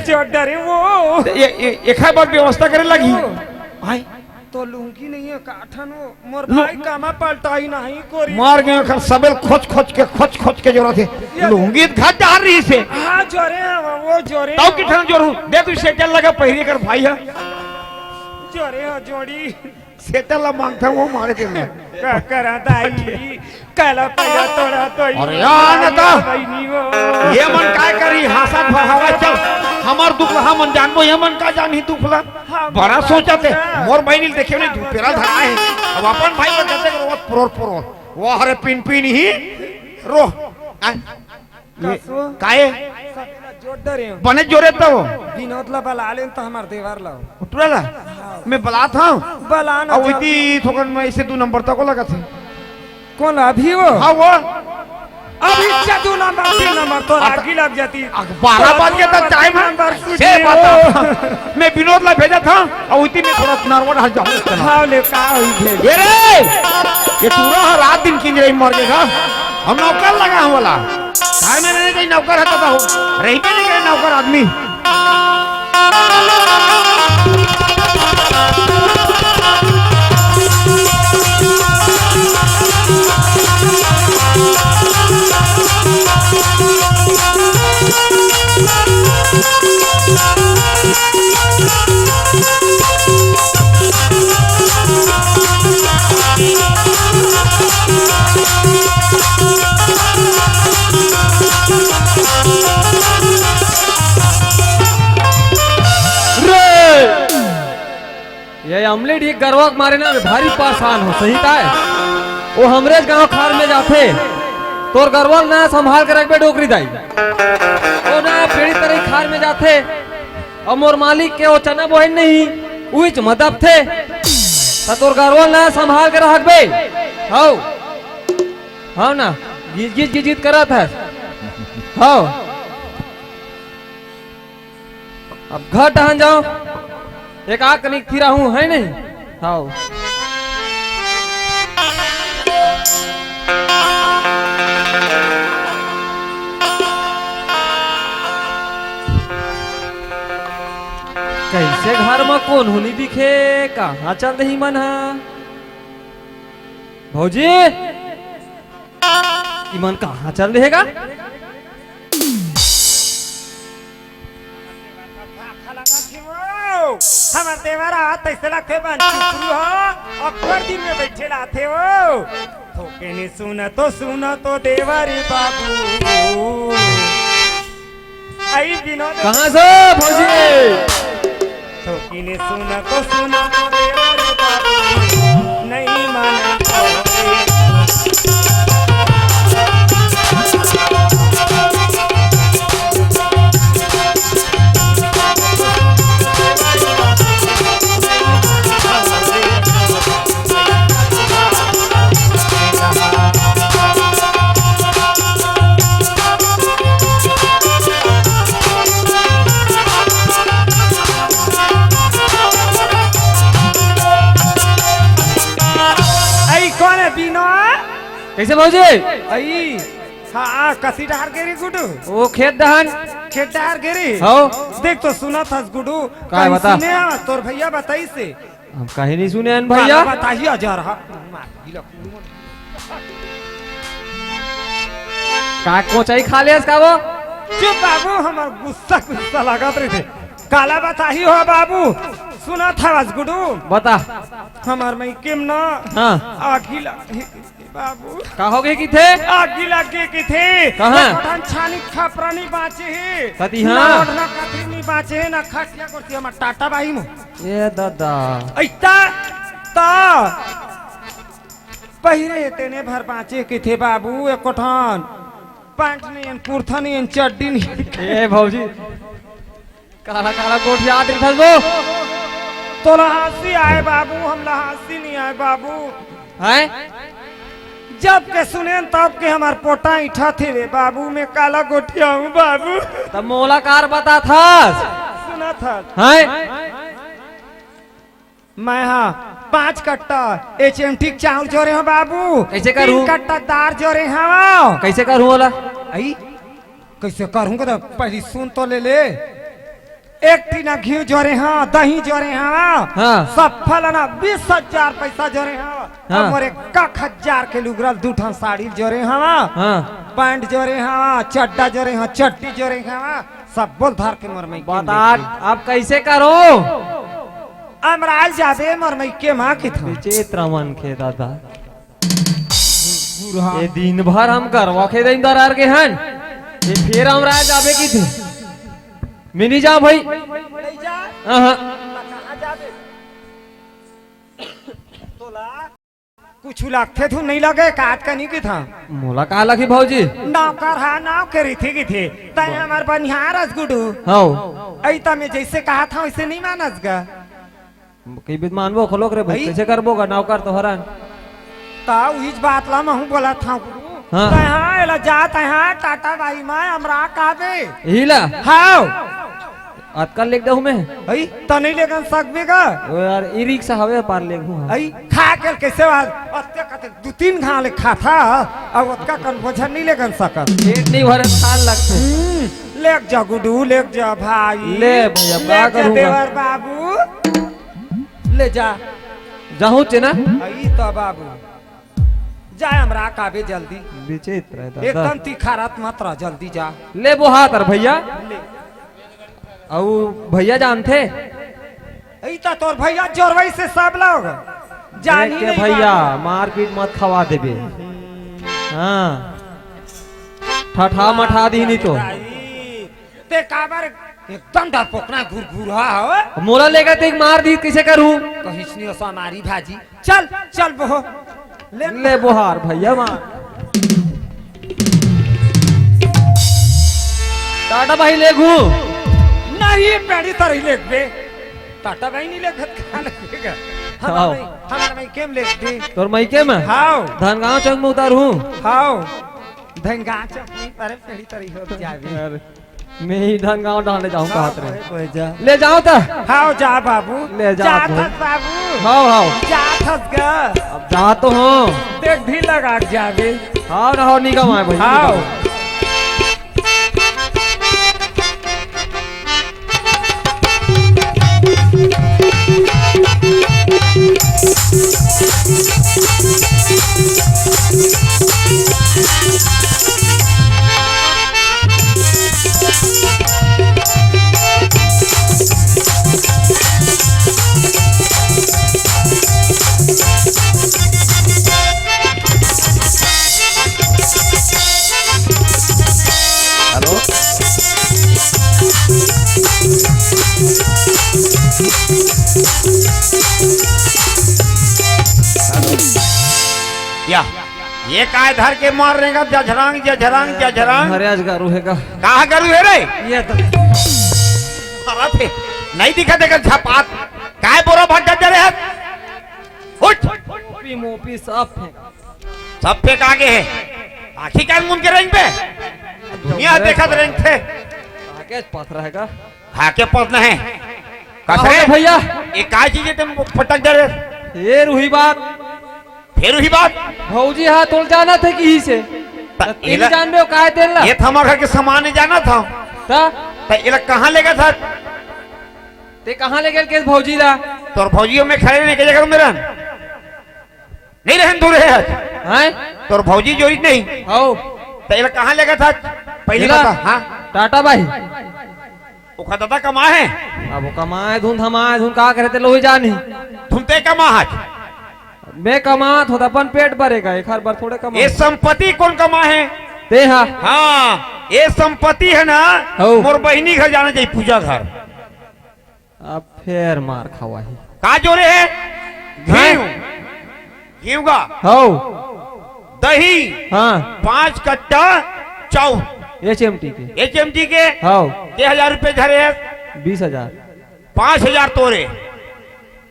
जोर डरे वो। ये, ये, एखर बर व्यवस्था करे लगही। आय। तो लुंगी नहीं हे का ठन वो? मोर लु- भाई कामा पलटाही नहीं कोरी। मार गए एखर सबेल खोज खोज के, खोज खोज के जोरत हे। ये लुंगी त घर डार रहिसे। हाँ, जोरे हे वो, वो जोरे तब हे। किठन जोरहूं? दे तू सेटल लगा पहिरे कर भाई हे। जोरे हे जोड़ी। सेटल ला मांगथंव, वो मारे दे मैं। का करा दाई, काला पइया तोड़ा तो अरे यार, न तो। बहिनी वो। ये मन काय करी, हांसत भर हवा चल। हमर दुख ला हमन जानबो, ये मन का जानही दुख ला। हाँ, बड़ा सोचत हे। मोर बहिनी ल देखे नहीं, दू पेरा धरा हे। अब अपन भाई बर जते रोवत परोर परोर। वो हरे पिन पिन ही रो। आ, ये कसो? काहे? सबेला जोर डरे हो। बने जोरे तो। विनोद ला बला लेन तो हमर देवर ला। उठरा ला? मैं बलात हंव। बला ना अब जल्दी। इती थोकन में इसे दू नंबर तक को लगथे। कौन अभी वो? हाँ वो। अभी चा दू नंबर, तीन नंबर तो आता आगी लग जाती। अख-, बारह बज के तो टाइम हे। नंबर से से वो। बता। मैं विनोद ला भेजत हंव, अउ इती में थोड़ा नरवा हट जाहूं। हाँ, ले, का होई भेज? ये रे, ये टूरा ह रात दिन किंजरई मर गे गा। हम नौकर लगा हंव वाला। घर में रहने कहीं नौकर रहता था हो। रही पे नहीं गए नौकर आदमी। ये अमली ढीक गरवा के मारे ना, मैं भारी परेशान हंव, सही ताय। वो हमरेच गांव खार में जाथे, तोर गरवा ल ना संभाल के रखबे डोकरी दाई। वो ना पेड़ी तरई खार में जाथे, अउ मोर मालिक के वो चना बोहे नहीं, उहीच म दबथे। त तोर गरवा ल ना संभाल के रखबे। हव। हव ना, गिज गिज गिज गिज करत हस। हव। अब घर डहन जाओ, एक आग कनिक थिरा हूँ, है नहीं? हाव। कैसे घर म कोन हुनी दिखे, कहाँ चल दही मन हा? भौजी, इमन कहाँ चल देहे गा? हमर देवर आवत तइसे लगथे बन कुकरू हो, अब्बड़ दिन में बैठे लाथे हो। थोके ने सुन तो, सुन तो देवर बाबू। आई विनोद। कहाँ से भौजी? थोकिन सुन तो सुन रे बाबू, नहीं माने तो रे। आई कोन हे बीना? कैसे भौजी? आई। हाँ, कसी डहर गे रे गुडू? ओ खेत डहन। खेत डहर गे रे? हौ। देख तो सुनत हस गुडू, काय कहीं बता? सुने हस, तोर भैया बताइस हे। हम कहीं नहीं सुने हन भैया। काला बताही हजार हा। का कोचई खा लेस का वो? चुप बाबू, हमर गुस्सा गुस्सा लागत रहिथे। काला बताही हो बाबू, सुनत हवस गुडू? बता। हमर मइके म ना हाँ। आगी लग बाबू। का हो गे किथे? आगी लग गे किथे। कहाँ? ना कोठन छानी खपरा नहीं बाँचे हे। कती ना हाँ? ओढ़ना कथरी नहीं बाँचे हे, ना खटिया कुर्सी हमर टाटा बाही मो। ए दादा। अइता ता पहिरे हे तेने भर बाँचे किथे बाबू, एक कोठन पैंट नहीं, कुर्ता नहीं, चड्डी नहीं। ए भौजी, काला काला गोठियात रहिथस वो। तोला हँसी आय बाबू, हमला हँसी नहीं आय बाबू। हैं? जब के सुनेन तब के हमर पोटा इठा थे रे बाबू, मैं काला गोठियाहूँ बाबू। तब मोला कार बताथस? सुनत हस? हैं? मैं हा पाँच कट्टा एच एम टी चाउर जोरे हँव बाबू। कइसे करहूँ? तीन कट्टा दार जोरे हँव। कइसे करहूँ ओला? अई, कइसे करहूँ कथे, पहिली सुन तो ले ले। एक टीना घीव जोरे हँव, दही जोरे हँव। हाँ। सफल ना बीस हजार पैसा जोरे हँव। हाँ। अउ मोर एक हजार के लुगरा ल दू ठन साड़ी जोरे हँव। हाँ। पैंट जोरे हँव, चड्डा जोरे हँव, चड्डी जोरे हँव। सब बोल धर के मोर मइके बता, अब कइसे करहूँ? अमराल जाबे मोर मइके म किथे। विचित्र मनखे दादा। ये दिन भर हम गरवा खेदे दरार के हन, ये फेर अमराल जाबे किथे। मैं नहीं जाँव भई। नहीं जा? हाँ, हाँ। कहाँ जाबे? तोला कुछु लगथे धुन नहीं लगे, काट का नहीं किथा। मोला का लगही भौजी? नौकर हा, नौकर रहिथे किथे। तैं हमर बनिहार अस गुडू। हौ। अई त मैं जइसे कहत हँव, वइसे नहीं मानस गा। कई बित मानबो खलोक रे भाई, अई? कइसे करबो गा नौकर तो हरन। त उहीच बात ला महूँ बोलत हँव गुडू। हाँ। तैं हा, एला जा, तैं हा, टाटा बाही म अमरा काबे। इही ला? हौ। अतका लेग डहूँ मैं। अई, त नहीं लेगन सकबे गा? ओ यार, ई रिक्शा हवे पार लेगहूँ हाँ। अई, खा के कइसे बात? अतका कते दू तीन घाँव ले खाता, अउ अतका कन बोझा नहीं लेगन सकत। पेट नहीं भरे, थाल लगथे। हम्म, लेग जा गुडू, लेग जा भाई। ले भैया, का लेग जा करूँगा? देवर बाबू, ले जा। जाहूँ चे ना? अई त बाबू, जा अमरा काबे जल्दी। विचित्र हे दादा। एकदम तिखारत मत रह, जल्दी जा। ले बोहा तर भैया। ले। अउ भैया जानथे? ई त तोर भैया जोरवइस हे सब लोग। जानी देख के नहीं भैया, बाबू। मारपीट मत खवा देबे। हाँ। ठठा मठा दिही नहीं तो। भाई, ते काबर एकदम डरपोकना घुरघुरहा हव? मोला लेगा ते मार दी, कइसे करहूँ? कहिस नहीं असा मारी भाजी। चल, चल बोहो। ले ले बोहार भैया मार। टाटा बाही लेगहूँ। नहीं, पेड़ी तरही लेगबे। टाटा बाही नहीं लेगत, कहाँ लेगबे गा? हमार आओ। मई-, हमार मइके म लेगबे। तोर मइके म? हव। धनगाँव चौक म उतारहूँ। हव। धनगाँव चौक नहीं, अरे पेड़ी तरही हो जाबे। अरे। मैं ही धनगाँव डाले जाहूँ कहत रहे। ले जाव त। हव, जा बाबू। ले जा जात हस बाबू। हव, हव। जात हस गा। अब जा तो हँव। देख भी लगा के जाबे। हव न हव, निगम आय भाई, हव। निगम। हेलो। हेलो। या, ये काय धर के मार रेंगा, जझरांग, जझरांग, जझरांग। अरे, आज गरू हे का? कहाँ गरू हे रे? ये तो। अरे, नहीं दिखा देगा छपात। काय बोरा भाग जा रे हाथ? उठ। मोपी, मोपी सब फेंका। सब फेंका गे हे। आँखी कान मुन के रेंगबे? दुनिया देखत रेंगथे। आगे पथरा हे का? हाँ, के पथरा हे? का हो कसरे? भैया? ये काय चीज हे तुम पटक दे रहे? फेर उही बात। फेर उही बात? भौजी हा तोल जानथे किहिसे। त तेन एला जानबे, ओ काय तेन ला? ये त हमर घर के सामान हे, जानत हव। त? त एला कहाँ लेगत हस? ते कहाँ ले गेल के भौजी ला? तोर भौजी अउ मैं खड़े रहेन, एके जगह में रहेन। नइ रहेन, दूर हे आज। हैं? तोर भौजी जोरिस नहीं। हव। त एला कहाँ लेगत हस? पहिली एला? बता। हाँ? Tata bye. ओखर ददा कमाए हे? अब ओ कमाए धुन, धमाए धुन, का करे ते लोही जानी। धुन ते कमाहस? मैं कमात हों त अपन पेट भरे का, एखर बर थोड़े कमा। ये संपत्ति कोन कमाए हे? ते हा। हाँ, ये संपत्ति हे ना, हौ। मोर बहिनी घर जाना चाहिए, पूजा घर। अब फेर मार खवाही। का जोरे हे? हाँ? घीव। घीव का? हौ। दही। हाँ। पाँच कट्टा चाउर। एच एम टी के। एच एम टी के? हौ। के हजार रुपये धरे हे? बीस हजार। पाँच हजार तोरे।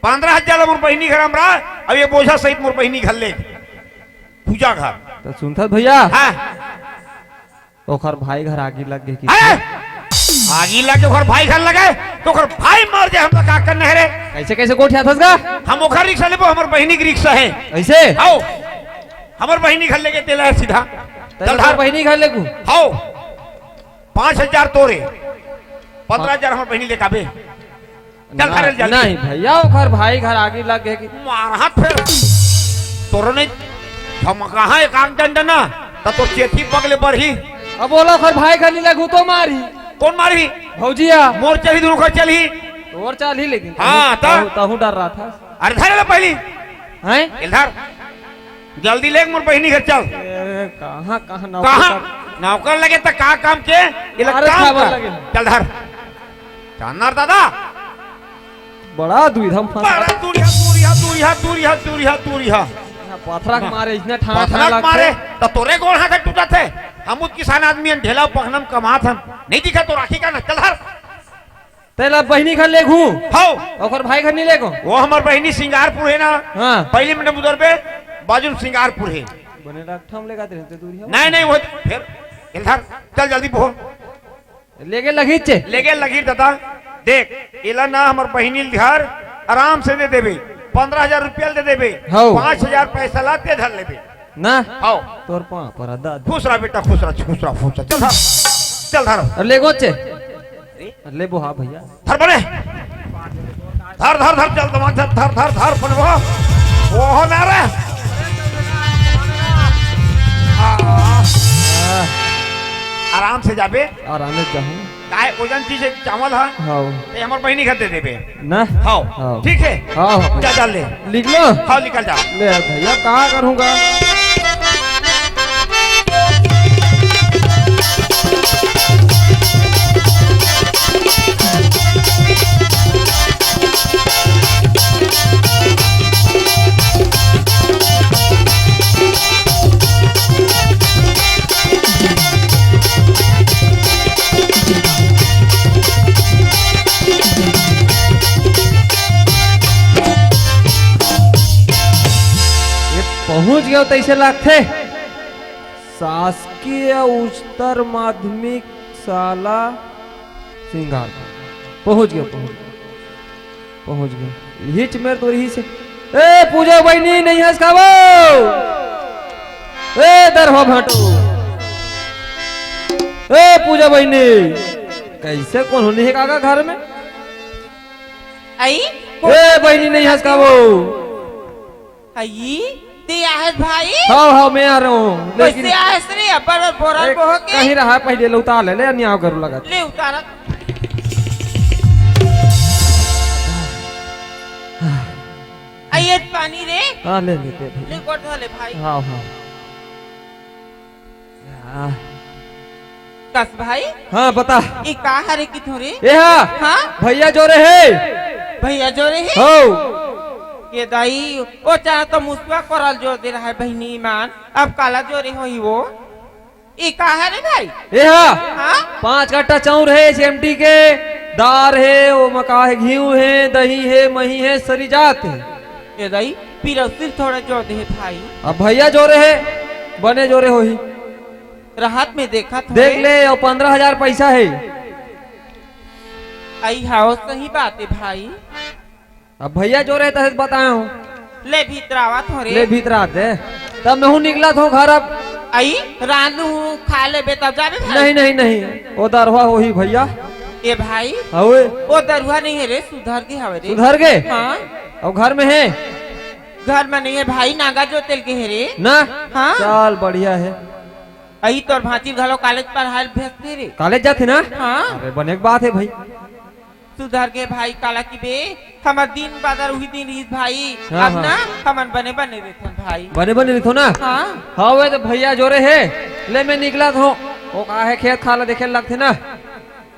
पंद्रह हजार ला मोर बहिनी घर अमरा, अब ये बोझा सहित मोर बहिनी घर ले। पूजा घर। त सुनथस भैया? हाँ। ओखर भाई घर आगी लग गे कि। अरे! आगी लग गे, ओखर भाई घर लगे, त ओखर भाई मर जाए, हमला का करना हे रे? कइसे, कइसे गोठियाथस गा? हम ओखर रिक्शा लेबो, हमर बहिनी के रिक्शा हे। कइसे? हौ, हमर बहिनी घर लेगे तेला सीधा। त चल ओखर धर। बहिनी घर लेगू? हौ, पाँच हजार तोरे, पंद्रह हजार हमर बहिनी लेके आबे। चल, ना, धरे ल जल्दी। नहीं भैया, ओखर भाई घर आगी लग गे कि। मारहा फेर। तोरो नहीं, हम कहाँ एक आग डंडा ना, त तोर चेथी पगले बरही। अब बोला, ओखर भाई घर नी लगू तो मारही। कोन मारही? भौजिया। मोर चलही, दुनों घर चलही। तोर चलही लेकिन। हाँ, तहूँ, त? तहूँ, तहूँ डर्राथस। अरे धरे ला पहिली। हैं? एला धर। जल्दी ले मोर बहिनी घर चल। ए, कहाँ, कहाँ नौकर कहाँ? कर- नौकर लगे त का काम के? एला अरे काम खाबर कर। लगे। चल धर। चानर दादा। बड़ा दुविधा में फंस बड़ा दूरिहा, दूरिहा, दूरिहा, दूरिहा, दूरिहा, दूरिहा। यहाँ पथरा के मारे, इसने ठाना पथरा ठाना के लगथे। मारे, त तोरे गोड़ हाथ टूटत हे। हम उत किसान आदमी हन, ढेला पखना में कमात हन। नहीं दिखा तो राखी का ना, चल धर। तेला बहिनी घर लेगू? हौ। ओकर भाई घर नहीं लेगो? वो हमर बहिनी सिंगारपुर हे ना। हाँ। पहली मिनट उधर पे, बाजू में सिंगारपुर हे। बने डॉक्टर हम लेगा तेरे से दूरिहा। नहीं, नहीं, वो फेर, एला धर, चल जल्दी बोल। लेगे लगही चे। लेगे लगही दादा, देख, एला ना हमर बहिनी ल घर आराम से दे देबे, पंद्रह हजार रुपया ल दे देबे, हौ। पाँच हजार पैसा ला ते धर लेबे। ना? हौ। तोर पाँव पर दादा। खुश रह बेटा, खुश रह, खुश रह, खुश रह। चल धर, चल धर। अरे लेगो चे। अरे लेबो हाँ भैया। धर बने। धर, धर, धर, चल दमाद, धर, धर, धर, धर बने वो। ओहो ना रे। आ, आ। आराम से जाबे। आराम से जाहूँ। काय ओजन चीज हे चावल हे? हौ। ते हमर बहिनी घर दे देबे। ना? हौ। हौ। ठीक हे? हौ, हौ। जा, जा ले। लिख लो? हौ, निकल जा। ले भैया, का करूँगा? ये पहुंच गयो तैसे लागथे। शासकीय उच्चतर माध्यमिक शाला सिंगार। पहुंच गयो, पहुंच गयो। पहुंच गए। इहीच मेर तो रहिस हे। ए, पूजा बहिनी, नहीं हस का वो? ए, दरभा भाटो। ए, पूजा बहिनी। कइसे कोन होनी हे काका घर में? आई? ए, बहिनी, नहीं हस का वो? हई, ते आहस भाई? हव, हव, मैं आ रहा हूँ, लेकिन कइसे आहस रे? अब्बड़ बोरल ए, बोह के? कहीं रहा, पहिले ले उतार ले, ले, अन्य आओ करू लगत। ले उतारत। अई ये पानी रे। हाँ, ले, ले, दे भाई। ले गोड़ धो ले भाई। हाँ, हाँ। हाँ। कस भाई? हाँ, बता। ई का हरे किथों रे? ए हा। हाँ? भैया जोरे हे। भैया जोरे हे? हौ। ये दाई, ओ चाहे तो मुसवा कोरल जोर दे रहा है बहिनी मान, अब काला जोरे होही वो? ई का हरे भाई? ए हा। हाँ? पाँच कट्टा चाउर हे, एच एम टी के, दार हे, ओमा का हे, घीव हे, दही हे, मही हे, सरी जात हे। ए दाई, पिरौसिल थोड़ा जोर दे भाई। अब भैया जोरे हे, बने जोरे होही। रहत में देखत देख होए। ले, अउ पंद्रह हजार पैसा हे। अई हाव, सही बात हे भाई। अब भैया जोरे तहे बताए हो। ले भीतर आवत हो रे। ले भीतर आते। तब मैं हूँ निकलत हो घर अब। आई, रांधहूं, खा लेबे तब जाबे भाई। नहीं, नहीं, नहीं, वो दरवा होही भैया। ए भाई, हवे। वो दरवा नहीं हे रे, सुधर गे हवे रे। सुधर गे? हाँ। अउ घर में हे? घर में नहीं हे भाई, नागा जोते ल गे हे रे। ना? हाँ। चल, बढ़िया हे। अई तोर भांची घलो कॉलेज पढ़ाय ल भेजथे रे। कॉलेज जाथे ना? हाँ। अरे, बने के बात हे भाई। सुधर गे भाई, काला कि बे, हमर दिन बादर उही दिन रहिस भाई। हाँ, अब हाँ। ना, हमन बने बने रहिथन भाई। बने बने रहिथो ना? हाँ। हवे त भैया जोरे हे, ले मैं निकलत हों। वो का हे, खेत खार ला देखे ल लगथे ना।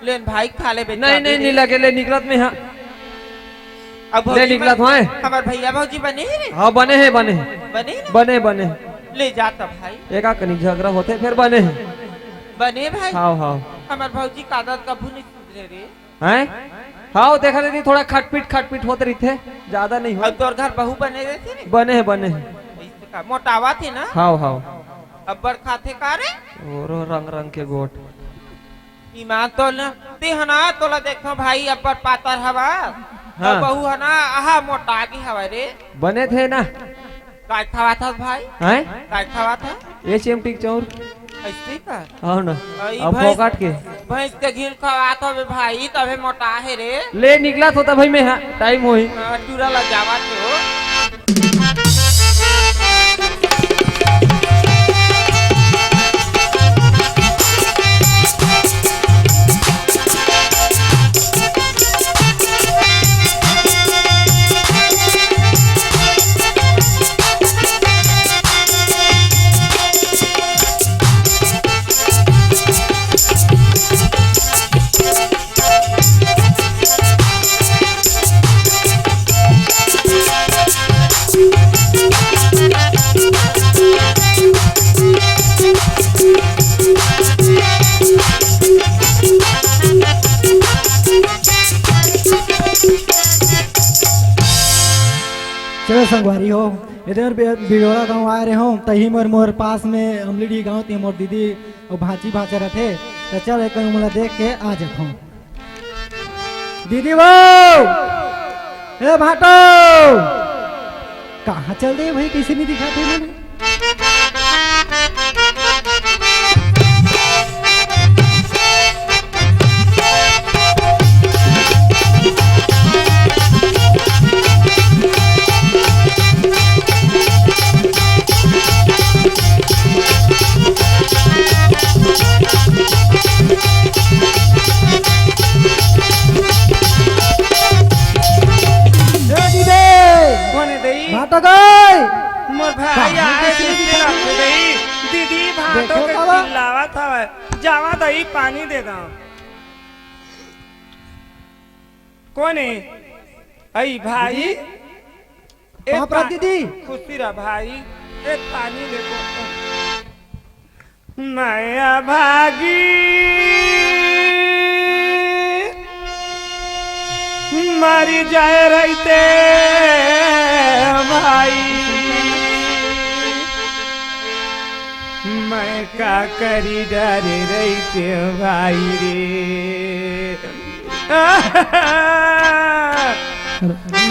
लेन भाई, खा ले बेटा, नहीं, नहीं, दे नहीं दे। लगे, ले निकलत में हाँ। अब ले भौजी निकलत मन, हों, हैं? हमर भैया भौजी बने हे रे? हाँ, बने हे, बने हे। बने हे ना? बने, बने। ले जा तब भाई। एका कनी झगड़ा होथे, फेर बने हे। बने भाई? हाव, हाव। हमर भौजी का आदत कभू नहीं सुधरे रे। हैं? हाव, देखा दीदी, थोड़ा खटपिट, खटपिट होत रहिथे, ज्यादा नहीं हो। अब तोर घर बहू बने रहिथे रे? बने हे, बने हे। अइसे का, मोटावत हे ना? हाव, हाव। अब्बड़ खाथे का रे? ओरो रंग रंग के गोठ। ईमान तो न, ते ह ना, तोला देखो भाई, अब्बड़ पातर हवा। हाँ। तो बहू ह ना, आहा, मोटा गे हवा रे। बने थे ना। काय खावत हस भाई? हैं? काय खावत हस? ये चिमटी के चाउर। अइसे का? हाव ना। अई अब भैंस, फोकट के। भैंस के घील खवात हवे भाई, तभे मोटा हे रे। ले निकलत हों त भाई मैं, हाँ, टाइम होही। हाँ, टूरा ला जावत हे वो। चलो संगवारी हो, इधर बि-, बिजोड़ा गांव आय रहे हों, तही मोर, मोर पास में अमलीडीह गांव, ते मोर दीदी अउ भांची भांचा रथे, त चल एक ओमन ला देख के आ जाथों। दीदी वो, ए भांटो, कहाँ चल दे भाई, कइसे नहीं दिखात हे? ए दीदी! कोन हे दई? भांटो गई! मोर भाई कहाँ आए, दीदी, दीदी, दीदी? दीदी भांटो देखो के बाबा। चिल्लावत हवय। जावा दई, पानी दे दव। कोन हे? अई भाई। दीदी? ए पाँव परा पा-, दीदी। खुशी रह भाई, ए पानी देखो। मैं अभागी मरी जाय रहितेंव भाई, मैं का करी डरे रहितेंव भाई रे।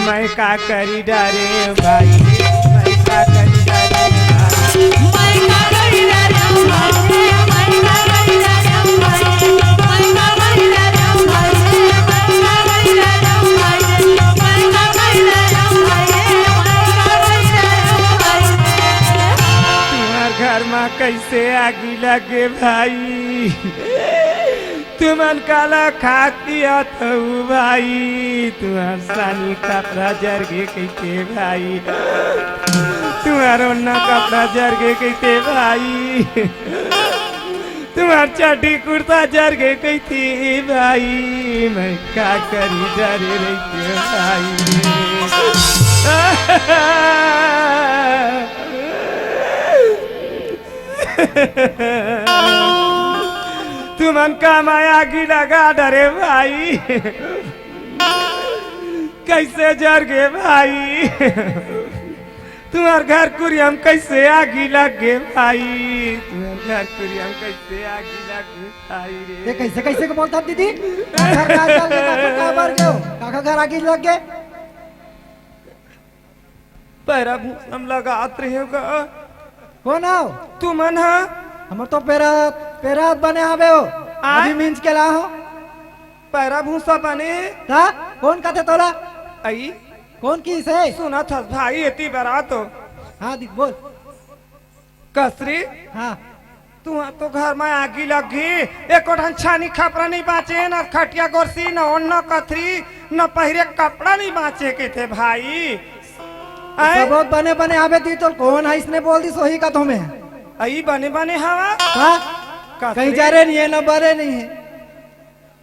मैं का करी डरे भाई, मैं का करी डरे भाई। तुम्हार घर मा कैसे आगी लगे भाई? तुमन काला खात पियत हव भाई? तुंहर सानी कपड़ा जरगे कहिथे भाई, तुंहर ओन्ना कपड़ा जरगे कहिथे भाई, तुंहर चड्डी कुर्ता जरगे कहिथे भाई, मैं का करी डरे रहितेंव भाई। तुमन का मैं आगी लगा डरे भाई, कैसे जरगे भाई? तुम्हर घर कुरिया म कैसे आगी लगे भाई? तुम्हर घर कुरिया म कैसे आगी लगे भाई रे? ये कैसे, कैसे के बोलत हस दीदी? घर का जल के काका का मर गयो? काका घर आगी लगे? पैरा भूसा म लगात रहेंव गा। कोन हव? तुमन ह? हमर तो पैरा, पैरा बने हवे हो। आय? अभी मिंज के ला हो। पैरा भूसा बने? ता? कोन कथे तोला? अई? कोन किहिस हे? सुनत हस भाई, एती बर आ तो। हाँ, दिख, बोल। कसरी? हाँ। तुँहर तो घर म आगी लग गे। एको ठन छानी खपरा नइ बाँचे, न खटिया गोरसी, न ओढ़ना कथरी, न पहिरे कपड़ा नइ बाँचे कथे भाई। आय? सबो बने बने आबे दी तो कोन ह इसने बोल दिस, ओही कथों मैं। अई बने बने हवा? हाँ? कसरी? कहीं जरे नइ हे, न बरे नइ हे।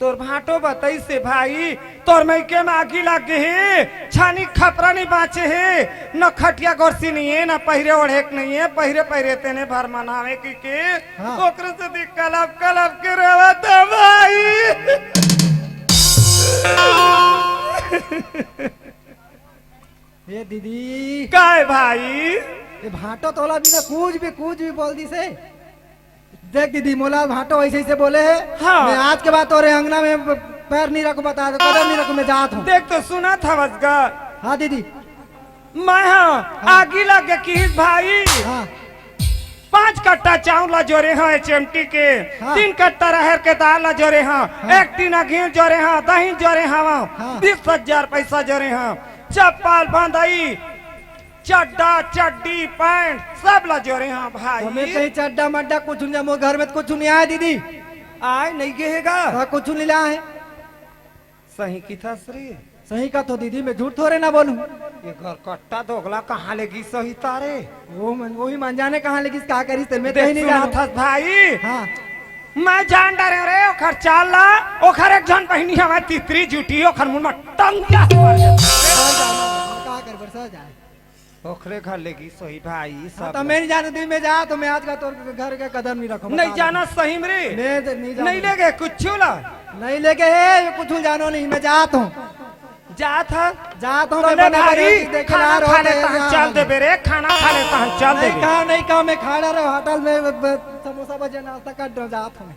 तोर भाँटो बताइस हे भाई, तोर मइके म आगी लग गे हे, छानी खपरा नइ बाँचे हे, न खटिया गोरसी नइ हे, न पहिरे ओढ़े के नइ हे, पहिरे पहिरे तेने भर मनावे कहिके, हाँ। ओकरे सेती कलप कलप के रोवत हे भाई। ए दीदी। काय भाई? ए भाँटो तोला बिना कुछ भी, कुछ भी बोल दिस हे। देख दीदी, मोला भाँटो अइसे अइसे बोले हे। हाँ। मैं आज के बाद तोरे अंगना में पैर नइ रखूँ, बता दे, कदम नइ रखूँ, मैं जात हँव। देख तो सुनत हवस गा। हाँ दीदी। मैं ह, हाँ। आगी लग गे किहिस भाई। हाँ। पाँच कट्टा चाँउर ला जोरे हँव एच एम टी के, हाँ। तीन कट्टा राहेर के दार ला जोरे हँव, हाँ। एक टीना घीव जोरे हँव, दही जोरे हँव, हाँ। बीस हजार पइसा जोरे हँव, चप्पल, बंदई, चड्डा, चड्डी, पैंट सब ला जोरे हँव भाई। त मैं कहीं चड्डा मड्डा कुछु नइ, मोर घर में त कुछु नइ आय दीदी। आय नइ गे हे गा? हाँ, कुछु नइ लाय हे। सही किथस रे। सही कथों दीदी, मैं झूठ थोरे ना बोलूँ। ए घर कट्टा दोगला कहाँ ले गिस होही तारे? वो मन, वही मन जाने कहाँ ले गिस, का करिस, ते मैं देख कहीं नइ जानँव। सुनत हस भाई। हाँ। मैं जान डरेंव रे, ओखर चाल ला, ओखर एक झन बहिनी हवय तितरी जुटी, ओखर मुँह म टंगिया से मार देथे। सर जाने, का करबे, सर जाने। ओखरे घर ले गिस होही भाई, हाँ, सब त मैं नइ जानँव, मैं जात हँव, मैं आज के बाद तोर घर के कदम नइ रखँव, नइ बता जानँव। सही में रे? मैं त नइ जानँव। नइ ले गे कुछु ला? नइ ले गे हे, कुछु जानँव नहीं, मैं जात हँव। जात हस? जात हँव, त मैं ले बने भाई, बने देखे खाना ला खा ले, रहो, तहन हाँ। चल देबे रे, खाना खा ले, तहन चल नहीं देबे। कहाँ, नहीं कहाँ, मैं खड़ा रहो होटल में, ब-, ब-, समोसा भजिया नाश्ता कर दो, जात हँव।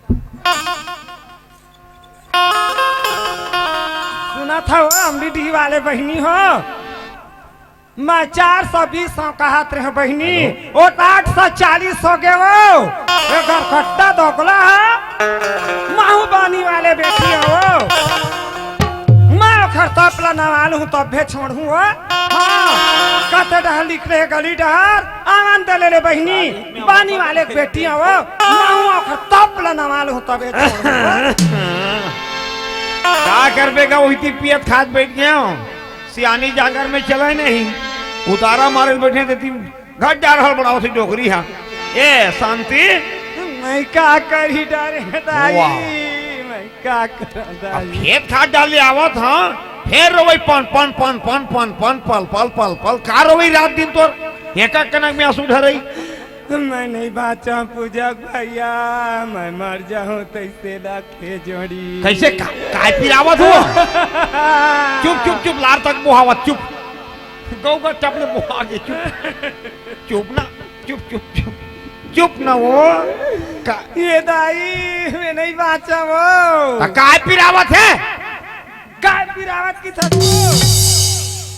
सुनत हव, अमरी डीह वाले बहिनी हो, मैं चार सौ बीस हँव कहत रहेंव बहिनी, हेलो। ओ त आठ सौ चालीस हो गे वो। ए घर कट्टा दोगला हे, महूँ बानी वाले बेटी हँव। मैं ओखर तप ला नवा लूँ तभे छोड़हूँ वो। हाँ, कते डहर लिख रहे गली डहर, आवन दे ले ले बहिनी, बानी वाले के बेटी हँव वो। महूँ ओखर तप ला नवा लूँ तभे छोड़हूँ वो। का करबे गा, वही ती पियत खात बइठ गे हँव। सियानी जांगर में चले नहीं, उतारा मारे बइठे ते तीन घर जा रहल बड़ा होथे डोकरी हा। ए शांति, मैं का करही डारे दाई, वाह। मैं का करँव अब दाई। खेत खार डाले आवत हँव, फेर रोवई पन पन पन पल पल पल पल, का रोवई रात दिन तोर एका कनक में आंसू ढरई। मैं नहीं बाँचँव पूजा भैया, मैं मर जाहूँ तइसे लाखे जोड़ी। कइसे का, काय पिरावत हो? चुप, चुप, चुप, लार तक बोहावत, चुप। गऊ का चपले बोहा के, चुप। चुप ना, चुप, चुप, चुप। चुप ना वो। का ए दाई, मैं नहीं बाँचँव वो। त काय पिरावत हे? काय पिरावत किथस वो?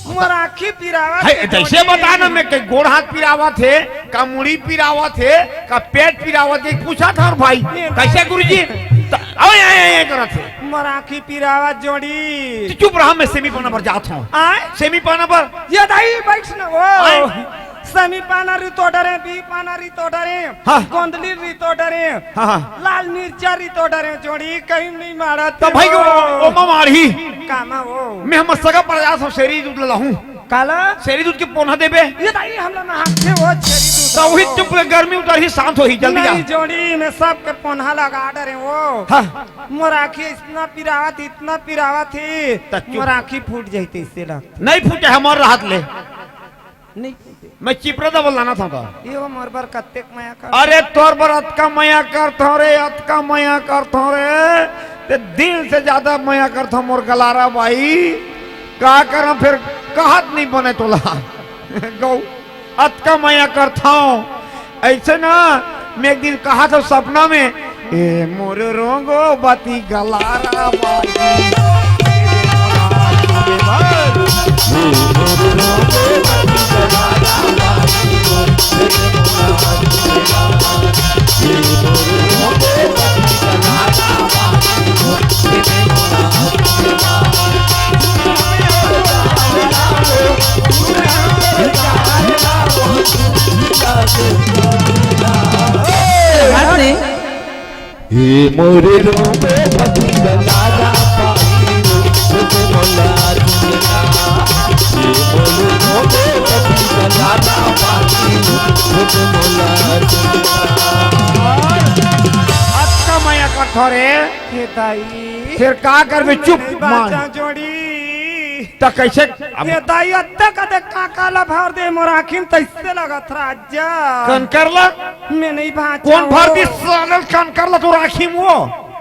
मोर आँखी पिरावत हे, हे, तइसे जोड़ी। बता ना, मैं के गोड़ हाथ पिरावत हे, का मुड़ी पिरावत हे, का पेट पिरावत हे, पूछत हँव भाई। ये कइसे गुरुजी? त, अबे, ए, ए, ए करत हे। मोर आँखी पिरावत जोड़ी। तू चुप रहा, मैं सेमी पाना बर जात हँव। आय? सेमी पाना बर। ए दाई, बइठ ना वो। आय? सेमी पाना रितो डरें, बी पाना रितो डरें, हाँ। गोंदली रितो डरें, हाँ, हाँ। लाल मिर्चा रितो डरें जोड़ी, कहीं नहीं मारा त भाई, वो, वो मारही। कामा वो। मैं हमर सगा पर जात हँव, सेरी दूध लहूँ। काला? सेरी दूध के पोन्हा देबे। ए दाई, हमला महकथे वो सेरी दूध। त वही चुप रह, गर्मी उतरही, शांत होही, जल्दी जा। नहीं जोड़ी, मैं सबके पोन्हा लगा डरें वो। हाँ। मोर आँखी इतना पिरावत, इतना पिरावत हे। त चुप। मोर आँखी फूट जाही तइसे लगथे। नहीं फूटे, हमर रहत ले। नहीं फूटे। मैं चिपरा दबल लानत हँव त। ए वो मोर बर कतेक मया कर। अरे तोर बर अतका मया करथँव रे, अतका मया करथँव रे। ते दिल से ज्यादा मया करथँव मोर गलारा बाई। का करँव फेर कहत नहीं बने तोला। गऊ, अतका मया करथँव। अइसे ना, मैं एक दिन कहत हँव सपना में, ए मोर रोंगो बाती गलारा बाई। हे मोरे रोमे पति गलाना पानी, झूठ मोला झूठना। हे मोरे रोमे पति गलाना पानी, झूठ मोला झूठना। अतका मया करथो रे। हे दाई, फिर का करबे? चुप, नहीं मान। बाचा जोड़ी। त कैसे अब? हे दाई, अतका कते काका ला भर दे मोर आँखी म, तइसे लगत राजा। कनकर ला? मैं नहीं बाचा कोन भर हो। दिस साले ल कनकर ला तोर आँखी म वो?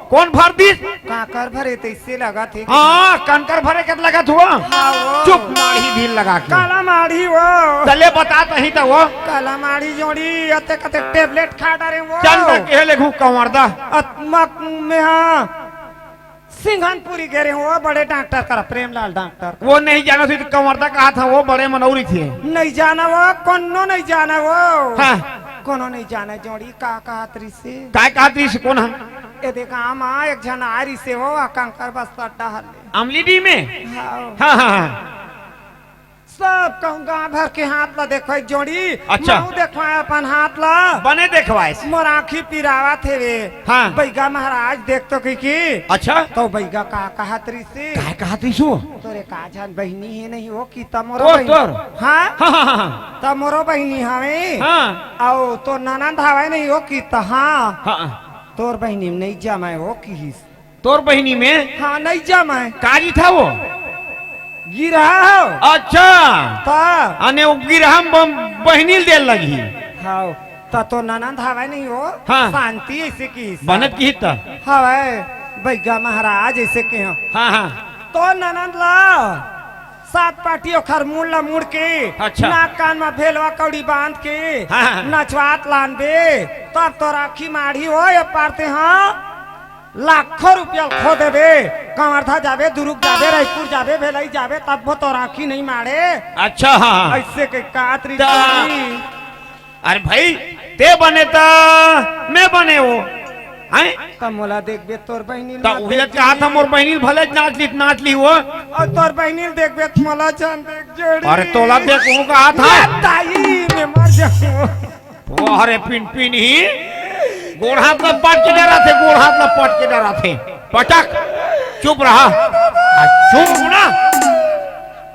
कोन भर दिस? काकर भरे तइसे लगत हे। हाँ, कनकर भरे के लगत हुआ। हाँ वो। चुप, माढ़ी ढील लगा के। काला माढ़ी वो। चले बता तही त वो। काला माढ़ी जोड़ी, अते कते टेबलेट खा डारे वो। चल त कहे ले घू कंवर दा। अत-, मक-, में हाँ। सिंघनपुरी गे रेहेंव वो बड़े डॉक्टर करा, प्रेमलाल डॉक्टर। वो नहीं जाना, तू तो कंवर दा कहा था, वो बड़े मनौरी थे। नहीं जाना वो, कोनो नहीं जाना वो। हाँ। कोनो नहीं जाना जोड़ी, का कहत रिसे? काय कहत रिसे, कोन हा? ए देख, आमा एक झन आ रिसे वो, आ कंकर बस्ता डहर ले। अमली डी में? हाँ। हाँ, हाँ, हाँ। सब कहूँ गाँव भर के हाथ ला देखो एक जोड़ी। अच्छा। महूँ देखवाए अपन हाथ ला। बने देखवाए से। मोर आँखी पिरावत हे वे। हाँ। बैगा महाराज देख तो की की। अच्छा। तो बैगा का कहत रिसे? काय कहत रिसे वो? तोरे का झन बहिनी हे नहीं वो की त मोरो ओ, बहिनी। तोर? हाँ। हाँ, हाँ, हाँ, हाँ। त मोरो बहिनी हवे। हाँ। अउ तोर ननंद हवे नहीं वो की त हाँ। हाँ। तोर बहिनी में नहीं जमाए वो किहिस। तोर बहिनी में? हाँ, नहीं जमाए। काजी था वो? गिरहा हो। अच्छा। ता। अने वो गिरहा में बम-, बहिनी ल देल लगी। हाँ, ता तो ननंद हवे नहीं वो। हाँ। शांति ऐसे की। बनत की त। हवे, बैगा महाराज ऐसे के हो। हाँ, हाँ। तो ननंद ला, सात पाटी ओखर मुड़ ला मुड़ के, अच्छा। नाक कान में भेलवा कौड़ी बांध के, हाँ, हाँ। नचवात लानबे, तब तो राखी माढ़ी हो, ये पारते हाँ। लाखों रुपया खो देबे, कवर्धा जाबे, दुरुग जाबे, रायपुर जाबे, भेलई जाबे, तब वो तो राखी नहीं माड़े। अच्छा, हाँ, हाँ। ऐसे के कात रीत ता-, नहीं। अरे भाई, ते बने ता मैं बने वो, हैं? त मोला देखबे तोर बहिनी त ला उहे देखबे। कहा था मोर बहिनी भले नाच ली, नाच ली वो। और तोर बहिनी देखबे त मोला जान देख जोड़ी। अरे तोला देख वो कहा था। ए ताई, मैं मर जाऊँ। वो हरे पिन पिन ही गोड़ हाथ ला पट के डरा थे, गोड़ हाथ ला पट के डरा थे। पटक, चुप रहा। आ, चुप ना,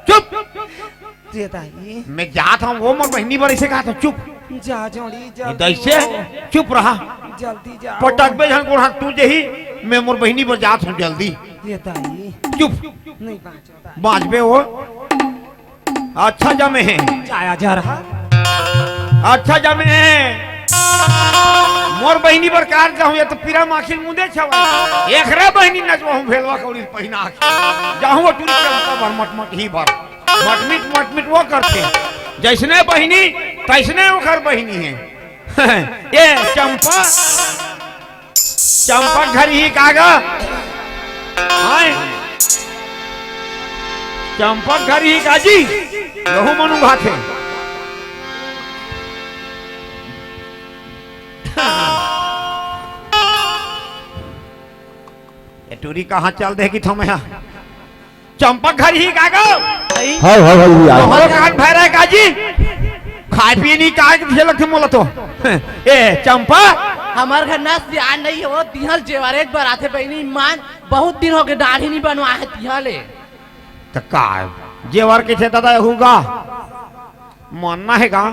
चुप। जे दाई। मैं जात हूँ, वो मोर बहिनी बर ऐसे कहा था, चुप। जा जोड़ी, ये जल्दी दैसे, हो। चुप रहा। जल्दी जा। पटक बे झन गोड़ हाथ तू जही, मैं मोर बहिनी बर जात हूँ जल्दी। ये दाई। चुप। नहीं बाँचो दाई। बाँचबे वो। अच्छा जमे हे। जाया जा रहा। अच्छा जमे हे। मोर बहिनी बर कार जाहूँ, ये तो पीरा माखिल मुंदे छवा। एकरा बहिनी नचवाहूँ भेलवा कौड़ी पहिना के। जाहूँ वो टूरी के मतलब भर मटमट ही भर। मटमिट, मटमिट वो करथे। जइसने बहिनी, तइसने ओखर बहिनी हे। ए चंपा, चंपा घर ही का गा? हाय। चंपा घर ही का जी? यहू मनु भाथे। ये टूरी कहाँ चल दे कि थमे हा? चंपक घर ही का गो? हव, हव, हव, हव। हमरो कान भैरा हे का जी? खाय पिये नहीं, काय के झेलत हे मोला तो। ए, चंपा। हमर घर नस बियाह नहीं हो, तिहल जेवर एक बार आथे बहिनी मान, बहुत दिन हो गए दाढ़ी नहीं बनवा है तिहल ए। त का जेवर के छे दादा हुगा? मानना हे का?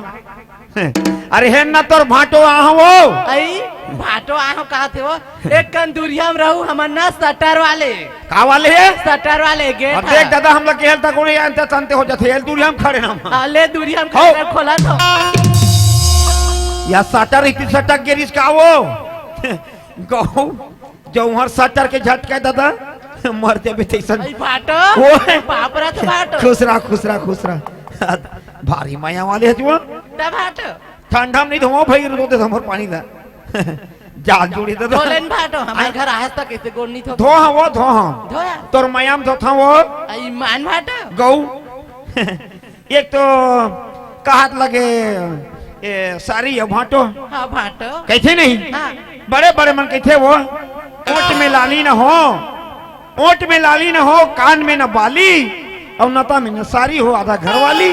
अरे हे ना तोर भांटो आहव। अई, भांटो आहव कहत हे वो। एक कन दूरिया में रहू, हमर ना शटर वाले। का वाले हे? शटर वाले गेट अब हे। देख दादा, हम लोग के हेल तक उड़े अंत तंते हो जाथे, हेल दूरिया में खड़े ना हम। हाँ, ले दूरिया में हो। खड़े ना, खोला तो। या शटर इतनी सटक गिरिस का वो? गौ, जौहर सटर के झटका दादा, मर जाबे तैसन। अई भाटो, ओए। बाप रे, तो भाटो। खुश रहा, खुश रहा, खुश रहा। भारी मया वाले हे तू। दा भाटो। ठंडा में नहीं धोवा भाई, रो दे हमर पानी ला। जाल जोड़ी दादा। बोलेन भाटो, हमर आय। घर आयस त कैसे गोड़ नहीं धो। धो हाँ वो, धो हाँ। धो यार। तोर मया में धोथा वो। अई मान भाटो। गौ। एक तो कहत लगे, ए, सारी ये भांटो। हाँ, भांटो। कहिथे नहीं? हाँ। बड़े बड़े मन कहिथे वो, ओंठ में लाली न हो, ओंठ में लाली न हो, कान में न बाली, अउ नता में न सारी हो, आधा घर वाली।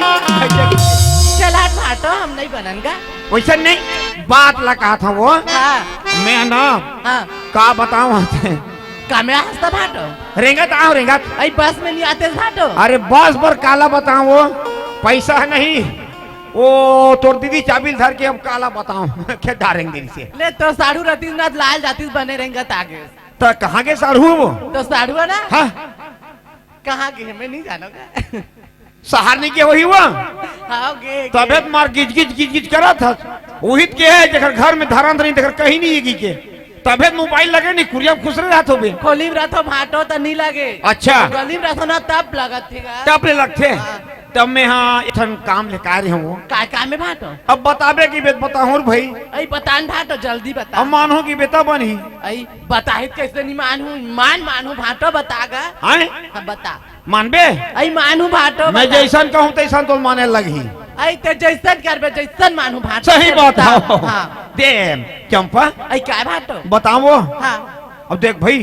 चल हट भांटो, हम नहीं बनन गा। वैसा नहीं, बात ला कहत हँव वो। हाँ। मैं ना, हाँ। का बतावं ते? का में हंसता भाटो? रेंगत आव, रेंगत। अई बस में नहीं आते भाटो? अरे बस बर काला बतावं, पैसा नहीं। ओ तोर दीदी चाबी ल धर के अब काला बतावं। के डारेंगे इसे। ले तो साढ़ू रतीश नाथ लाल जातिस बने रेंगत आगे। त कहाँ गे साढ़ू वो? तो साढ़ू हे ना? हाँ। कहाँ गे? मैं नहीं जानों का। शहर नहीं गे होही वो? हाँ, गे, गे। तभे त मार गिज गिज गिज गिज करत हस। उहित के हे जेकर घर में धरंत नहीं, तेकर कहीं नहीं गी के। तभे त मोबाइल लगे नहीं, कुरिया खुसरे रहत होबे। खोली में रहत हों भाटो त नहीं लगे। अच्छा। गली में रहत हों ना तब लगत हे गा। तब ले लगथे। हाँ। तब मैं हाँ एक ठन काम ले का रहे हूँ। का काम हे भाटो? अब बताबे कि बेत बताहूँ भाई। अई बतान भाटो, जल्दी बता। अब मानहूँ कि बेता बनही। अई बताही त कैसे नहीं मानहूँ, मान मानहूँ भाटो, बता गा। हाँ? हाँ, बता। मानबे? अई मानहूँ भाटो, मैं बता। जैसन कहूँ तैसन तो माने लगही। अई ते जैसन करबे, जैसन मानहूँ भाटो। सही बात हे। हाँ। दे चंपा। अई का भाटो? बतावं। हाँ। अब देख भाई,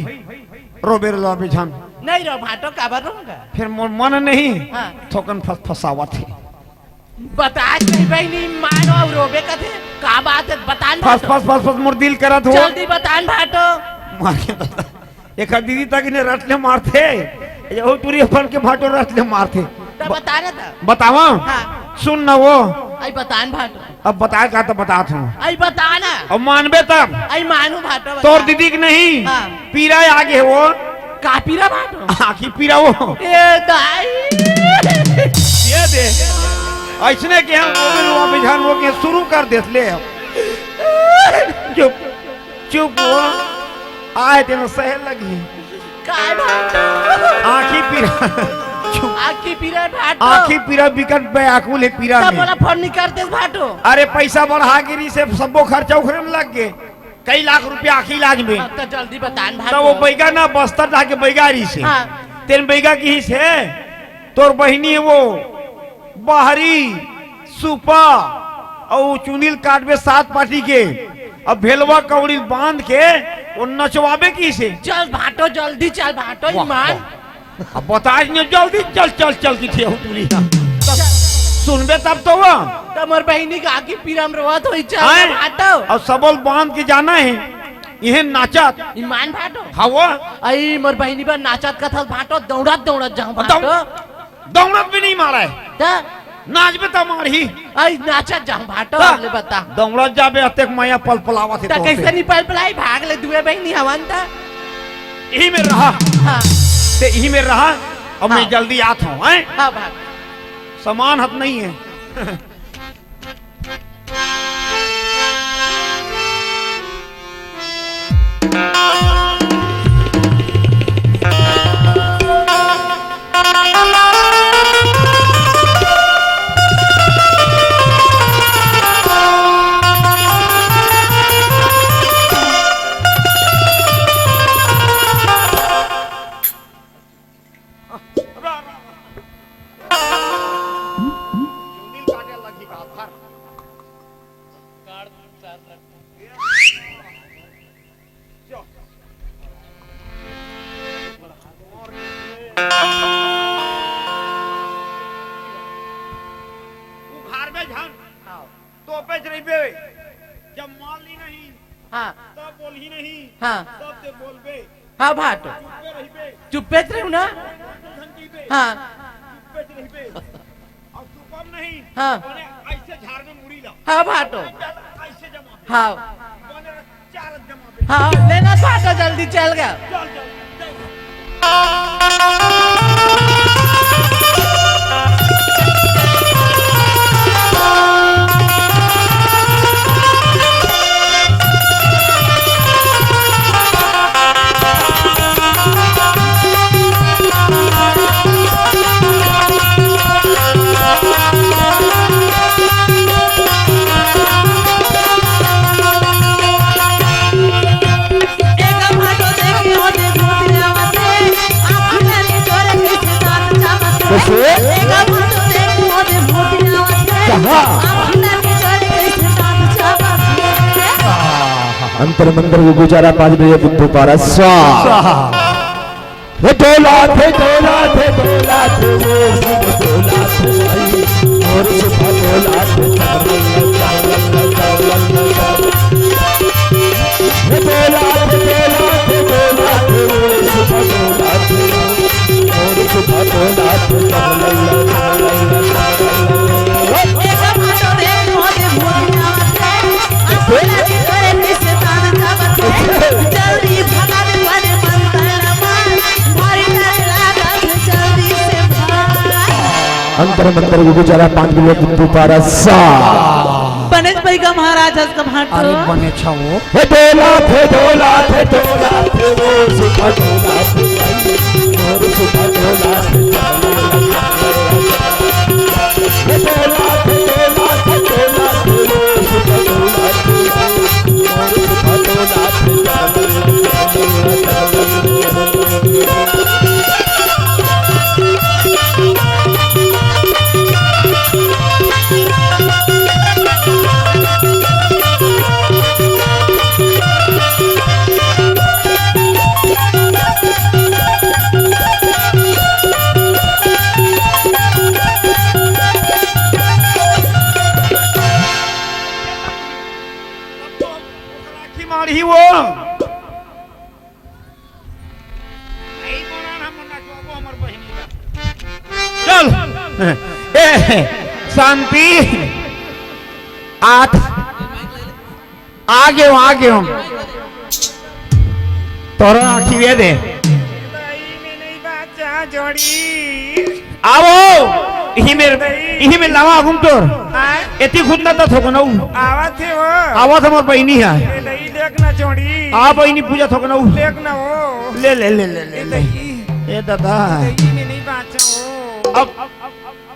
रोबे ला बेझान। नहीं रो भाटो, काबर रोंगा? फिर मोर मन नहीं, हाँ। थोकन फसफसावत हे। बता नहीं बहिनी, मानो अउ रोबे कथे, का बात हे? बतान फस, भाटो। फस, फस, फस, मोर दिल करत हो। जल्दी बतान भाटो। मार के बता। एक दीदी तक इन्हें रट ले मारथे। ये हो टूरी अपन के भाटो रट ले मारथे। त ब-, बता ना त। बतावं? हाँ। सुन ना वो। अई बतान भाटो। अब बताए का त बतात हूँ। अई बता ना। अब मानबे तब। अई मानहूँ भाटो, बता। तोर दीदी के नहीं। हाँ। पीरा आगे वो। का पीरा भाटो? आँखी पीरा वो। ए दाई। ये दे। अइसने के हम वो भी रुआ बिझान वो के शुरू कर देत ले। चुप, चुप वो। आए तेन सहे लगही। काय भाटो? आँखी पीरा। चुप। आँखी पीरा भाटो। आँखी पीरा बिकट बेआकुल हे पीरा तब में। मोला फोन नहीं कर देस भाटो। अरे पैसा बढ़ा गिरी से सबो खर्चा उखरे में लग गे। कई लाख रुपया आँखी इलाज में। हाँ, त जल्दी बतान भाटो। त वो बैगा ना बस्तर जाके बैगा रहिसे। हाँ। तेन बैगा किहिसे, तोर बहिनी हे वो बाहरी सुपा अउ चुंदी ल काटबे सात पाटी के, अब भेलवा कौड़ी ल बांध के वो नचवाबे किहिसे। चल भाटो, जल्दी चल भाटो, वाह, ईमान। वाह। अब बताइस नहीं जल्दी, चल, चल, चल, की थे हो तुरी। सुनबे तब तो वो। त मोर बहिनी के आँखी पीरा में रोवत होही, चल आए? भाटो। अउ सबो ल बांध के जाना हे, इहें नाचत। ईमान भाटो। हाँ वो। अई मोर बहिनी बर नाचत कथस भाटो, दौड़त दौड़त जाहूँ दौड़-, भाटो। दौड़त भी नहीं मारे। त? नाचबे त मारही। अई नाचत जाहूँ भाटो, त? ले बता। दौड़त जाबे, अतेक मया पलपलावत हे त तोर से। कैसे नहीं पलपलाई, भाग ले दुए बहिनी हवन त। इही में रहा। हाँ। ते इही में रहा, अब मैं हाँ। जल्दी आत हूँ, हैं? हाँ, भाग। सामान हत नहीं हे। उघार में झन। हाँ। तोपेच रहिबे। जब मान ली नहीं, हाँ। तब बोलही नहीं, हाँ। तब ते बोलबे। हाँ, भाटो। चुप्पे रहिबे। चुप्पेच रहूँ ना। झन कहिबे। हाँ। चुप्पेच रहिबे। अउ चुपम नहीं। हाँ। बने ऐसे झाड़ में मुड़ी ला। हाँ, भाटो। ऐसे जमा। हाँ। बने चार जमा। हाँ, लेना भाटो, जल्दी चल गा। चल, चल, चल। कैसे? कहाँ? अंतर मंत्र को गुजारा पाँच बजे बुद्धू पारा स्वाहा। स्वाहा। हे डोला थे, डोला थे, डोला थे, वो सब डोला थे भाई, और सुबह डोला थे, हे डोला थे, डोला अंतर मंतर गुगु चला पाँच मिनट दोबारा सा। बनेच परिका महाराज हस का भांटो। अरे बने छाओ। हे डोला थे, डोला थे, डोला थे, वो सुखा डोला थे, वो सुखा डोला थे। हे डोला थे, डोला थे, डोला थे, वो सुखा डोला थे, वो सुखा डोला थे। मारही वो। चल। ए, शांति। आठ। आ गयो, आ गयो। तोरा आँखी ये दे। दाई में नहीं बाचा जोड़ी। आवो। इही मेर, इही मेर लावा आगुम तोर। आय। एती खुद ना तो थोकनऊ। आवत हे वो। आवत हमर बहिनी हे। ए दाई देख ना जोड़ी। आ बहिनी पूजा थोकनऊ। देख ना वो। ले, ले, ले, ले, ले, ए ले। दाई। ए दादा। दाई में नहीं बाचा वो। अब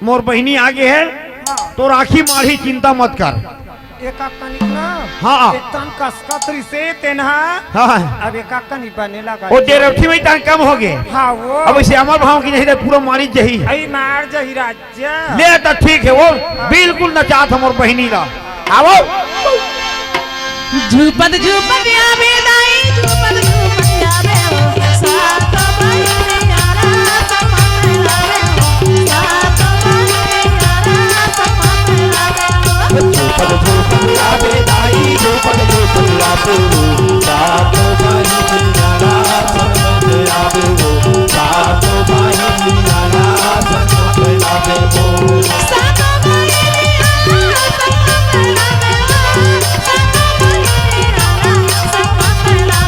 मोर बहिनी आगे हे। हाँ। तोर आँखी मारही, चिंता मत कर। एका कनिक ना, हाँ। एकदम कसकत रिसे तेनहा। हाँ। अब एका कनिक बने लगा। ओ डेरठी में तन कम होगे। हाँ, वो। अब श्यामा भाव की नहीं रे, पूरा मारी जही। अई मार जही राजा। ले त ठीक हे वो, हाँ। बिल्कुल नचात हमर बहिनी ला। आवो। झूपत झूपत आवे दाई, झूपत झूपत आवे हो, सात बहिनी आला समत आवे हो, सात बहिनी आला समत आवे हो। झूपत झूपत आवे दाई, झूपत झूपत आवे हो, सात बहिनी आला समत आवे हो, सात बहिनी आला समत आवे हो। सात बहिनी आला समत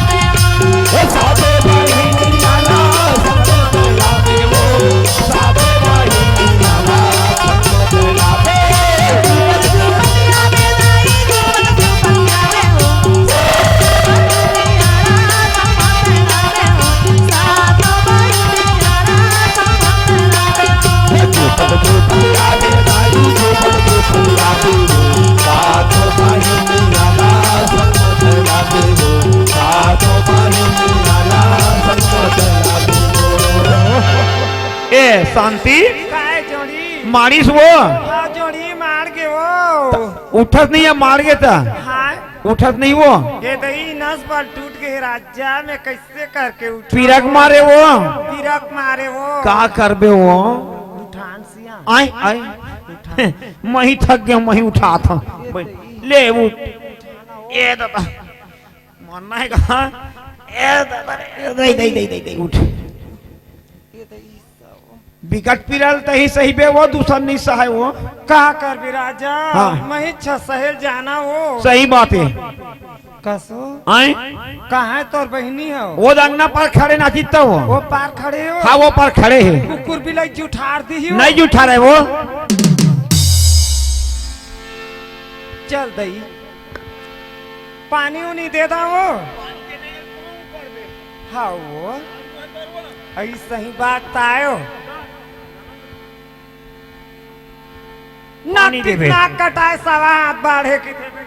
आवे हो। ए शांति, काय जोड़ी? मारिस वो। हाँ, जोड़ी मार गे वो। उठत नहीं हे, मार गे त। हाँ। उठत नहीं वो। ये दही नस पर टूट गए राजा, मैं कैसे करके उठा? पीरक मारे वो। पीरक मारे वो। का करबे वो? उठान सिया। आय, आय। उठान। मैं ही थक गया, मैं ही उठात हूँ। ले उठ। ए दादा। मरना हे कहाँ? ए दादा रे, दे, दे, दे, दे, दे, उठ। बिकट पिरल तही सही बे, वो दूसर नहीं सहाय वो। का करबे राजा? हाँ। मैं इच्छा सहेल जाना वो। सही बात हे। कसो? आय? कहाँ हे तोर बहिनी हो? वो अंगना पार खड़े नाचित वो। वो पार खड़े हो? हाँ, वो पार खड़े हे। कुकुर बिलाई जुठार दी हो? नहीं जुठारे वो। चल दई। पानी उनी दे दा वो। हाँ वो। अई सही बात त आयो। पानी नाक देबे। नाक कटाए सवा हाथ बाढ़े की देबे।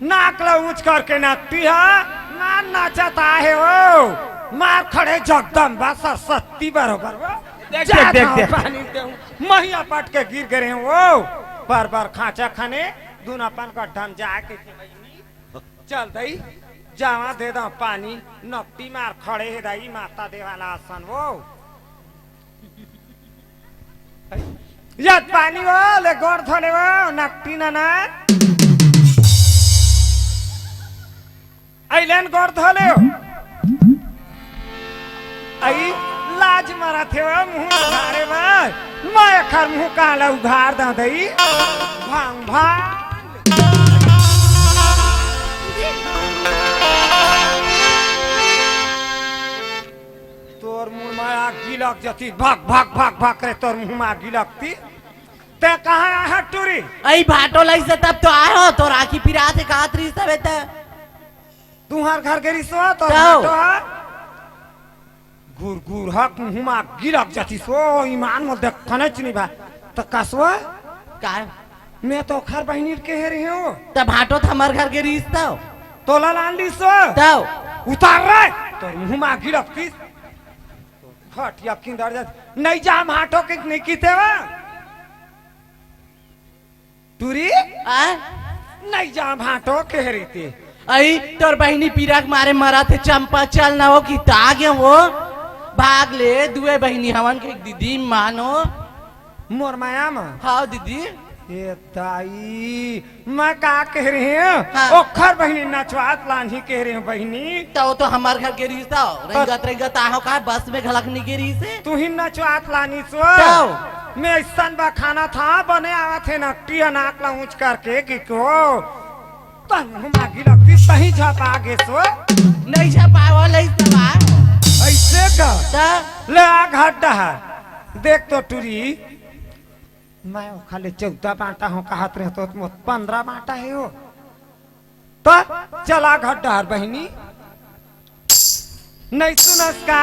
नाक ला ऊंच करके नाकटी हा, ना नाचत आहे वो। मार खड़े जगदम्बा सरस्वती बरोबर वो। देख, जा देख, देख, ना देख। पानी देऊ। महिया पट के गिर गए वो। बार बार खांचा खाने, दून अपन गड्ढा में जाके चल दई, जावा दे दा पानी, नकटी मार खड़े हे दई, माता दे वाला आसन वो। यत पानी वो, ले गोड़ धोले वो, नकटी नना। अइलेन गोड़ धोले वो। अई लाज मरत हे वो, मुंह उघारे बर। मैं एखर मुंह काला उघार दा दई। भांग भांग। तो तोर मुंह में आगी लग जतिस, भक, भक, भक, भक रे, तोर मुंह में आगी लगतिस। तैं कहाँ आय हस टूरी? अई भांटो लइसे तब तो आय हों, तोर आँखी पिरात हे काहत रहिस हवे त। तुंहर घर गे रहिस ओ, तोर तब। भांटो ह? गुर, गुर हक मुंह में आगी लग जतिस ओ, ईमान मोला देखनेच नइ भाय। त कस ओ? काय? मैं तो ओखर बहिनी ल केहे रहेंव। त भांटो त हमर घर गे रहिस तब। तोला लान लिस ओ? तब। उतार रे, तोर मुंह में आगी लगतिस। खटिया किंदर जा, नइ जा भांटो के नइ किथे वा। टूरी? आ? नइ जा भांटो केहे रहिते। अई, तोर बहिनी पीरा के मारे मरत हे, चंपा चल ना ओ, किता गे ओ। भाग ले, दुए बहिनी हवन के दीदी मानो। मोर मया म? हाव दीदी। ए दाई, मैं का केहे रहेंव? हाँ। ओखर बहिनी नचवात लानही केहे रहेंव बहिनी। त ओ तो हमर घर गे रहिस तब, रेंगत रेंगत आय हों का, बस में घलक नइ गे रहिस हे। तुहीं नचवात लानिस ओ। तब। मैं अइसन बखानत हंव, बने आवत हे नकटी ह नाक ला ऊंच करके कि को। तोर मुंह में आगी लगतिस, तहीं झपा गेस ओ। नइ झपाय ओ, लइस तब। अइसे का? त? ले आ घट डहर। देख तो टूरी, मैं ओखर ले चौदह बांटा हों काहत रहेंव त मोर पंद्रह बांटा हे ओ। त चल आ घट डहर बहिनी। नइ सुनस का?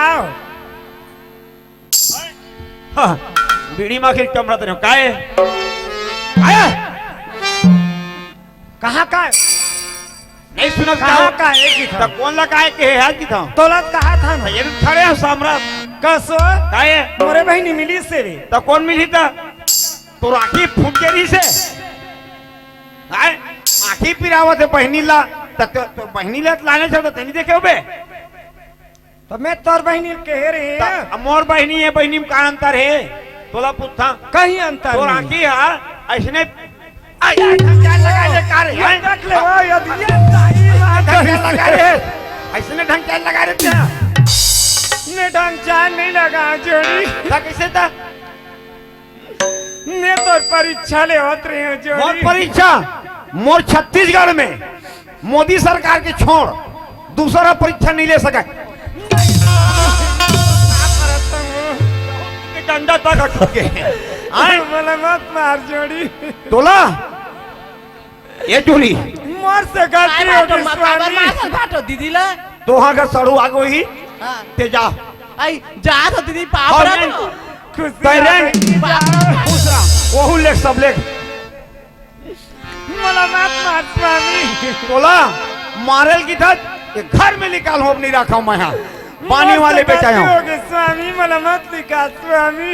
हाँ, बीड़ी म आखिर कमरत रहेंव। काय? काय? कहाँ काय? नइ सुनस का? कहाँ काय? एक ही था। त कोन ला काय केहे हस किथंव? तोला त काहत हंव। ये तो खड़े हंव सामरा। कस ओ? काय? मोरे बहिनी मिलिस हे रे। त कोन मिलही त? तोर आँखी फूट गे रहिस हे। काय? आँखी पिरावत हे बहिनी ला। त, त, तोर बहिनी ला त लानेच हस त तैं नइ देखे होबे। त मैं तोर बहिनी ल केहे रहेंव। त अब मोर बहिनी हे, बहिनी म का अंतर हे? तोला पूछथंव। कहीं अंतर नइ हे। तोर आँखी ह अइसने, अइसने ढंग के लगाय ले का रे, ये हैं? देख ले ओ, ये, ये दाई, ये ढंग के लगाय ले। अइसने ढंग के लगाय ले तैं। मैं ढंग के नइ लगांव जोड़ी। त कइसे त? मैं तोर परीक्षा लेवत रहेंव जोड़ी। मोर परीक्षा? मोर छत्तीसगढ़ में मोदी सरकार के छोड़, दूसर ह परीक्षा नइ ले सकय। के डंडा तक अटके। आय? मोला मत मार जोड़ी। तोला? ए टूरी। मोर से गलती हो गे, स्वामी। मार भांटो दीदी ला। तोहा घर सड़ू आ गई। हाँ। तैं जा। अई, जा तो दीदी, पाँव अउ परत नहीं। खुशी तैं आ रे। गई। खुश रह। ओहू ले सब ले। मोला मत मार स्वामी। तोला मारे ल किथंव, ये घर में निकाल, होब नइ राखंव मैं हा। पानी वाले बेचाय हों। गलती हो गे स्वामी, मोला मत निकाल स्वामी।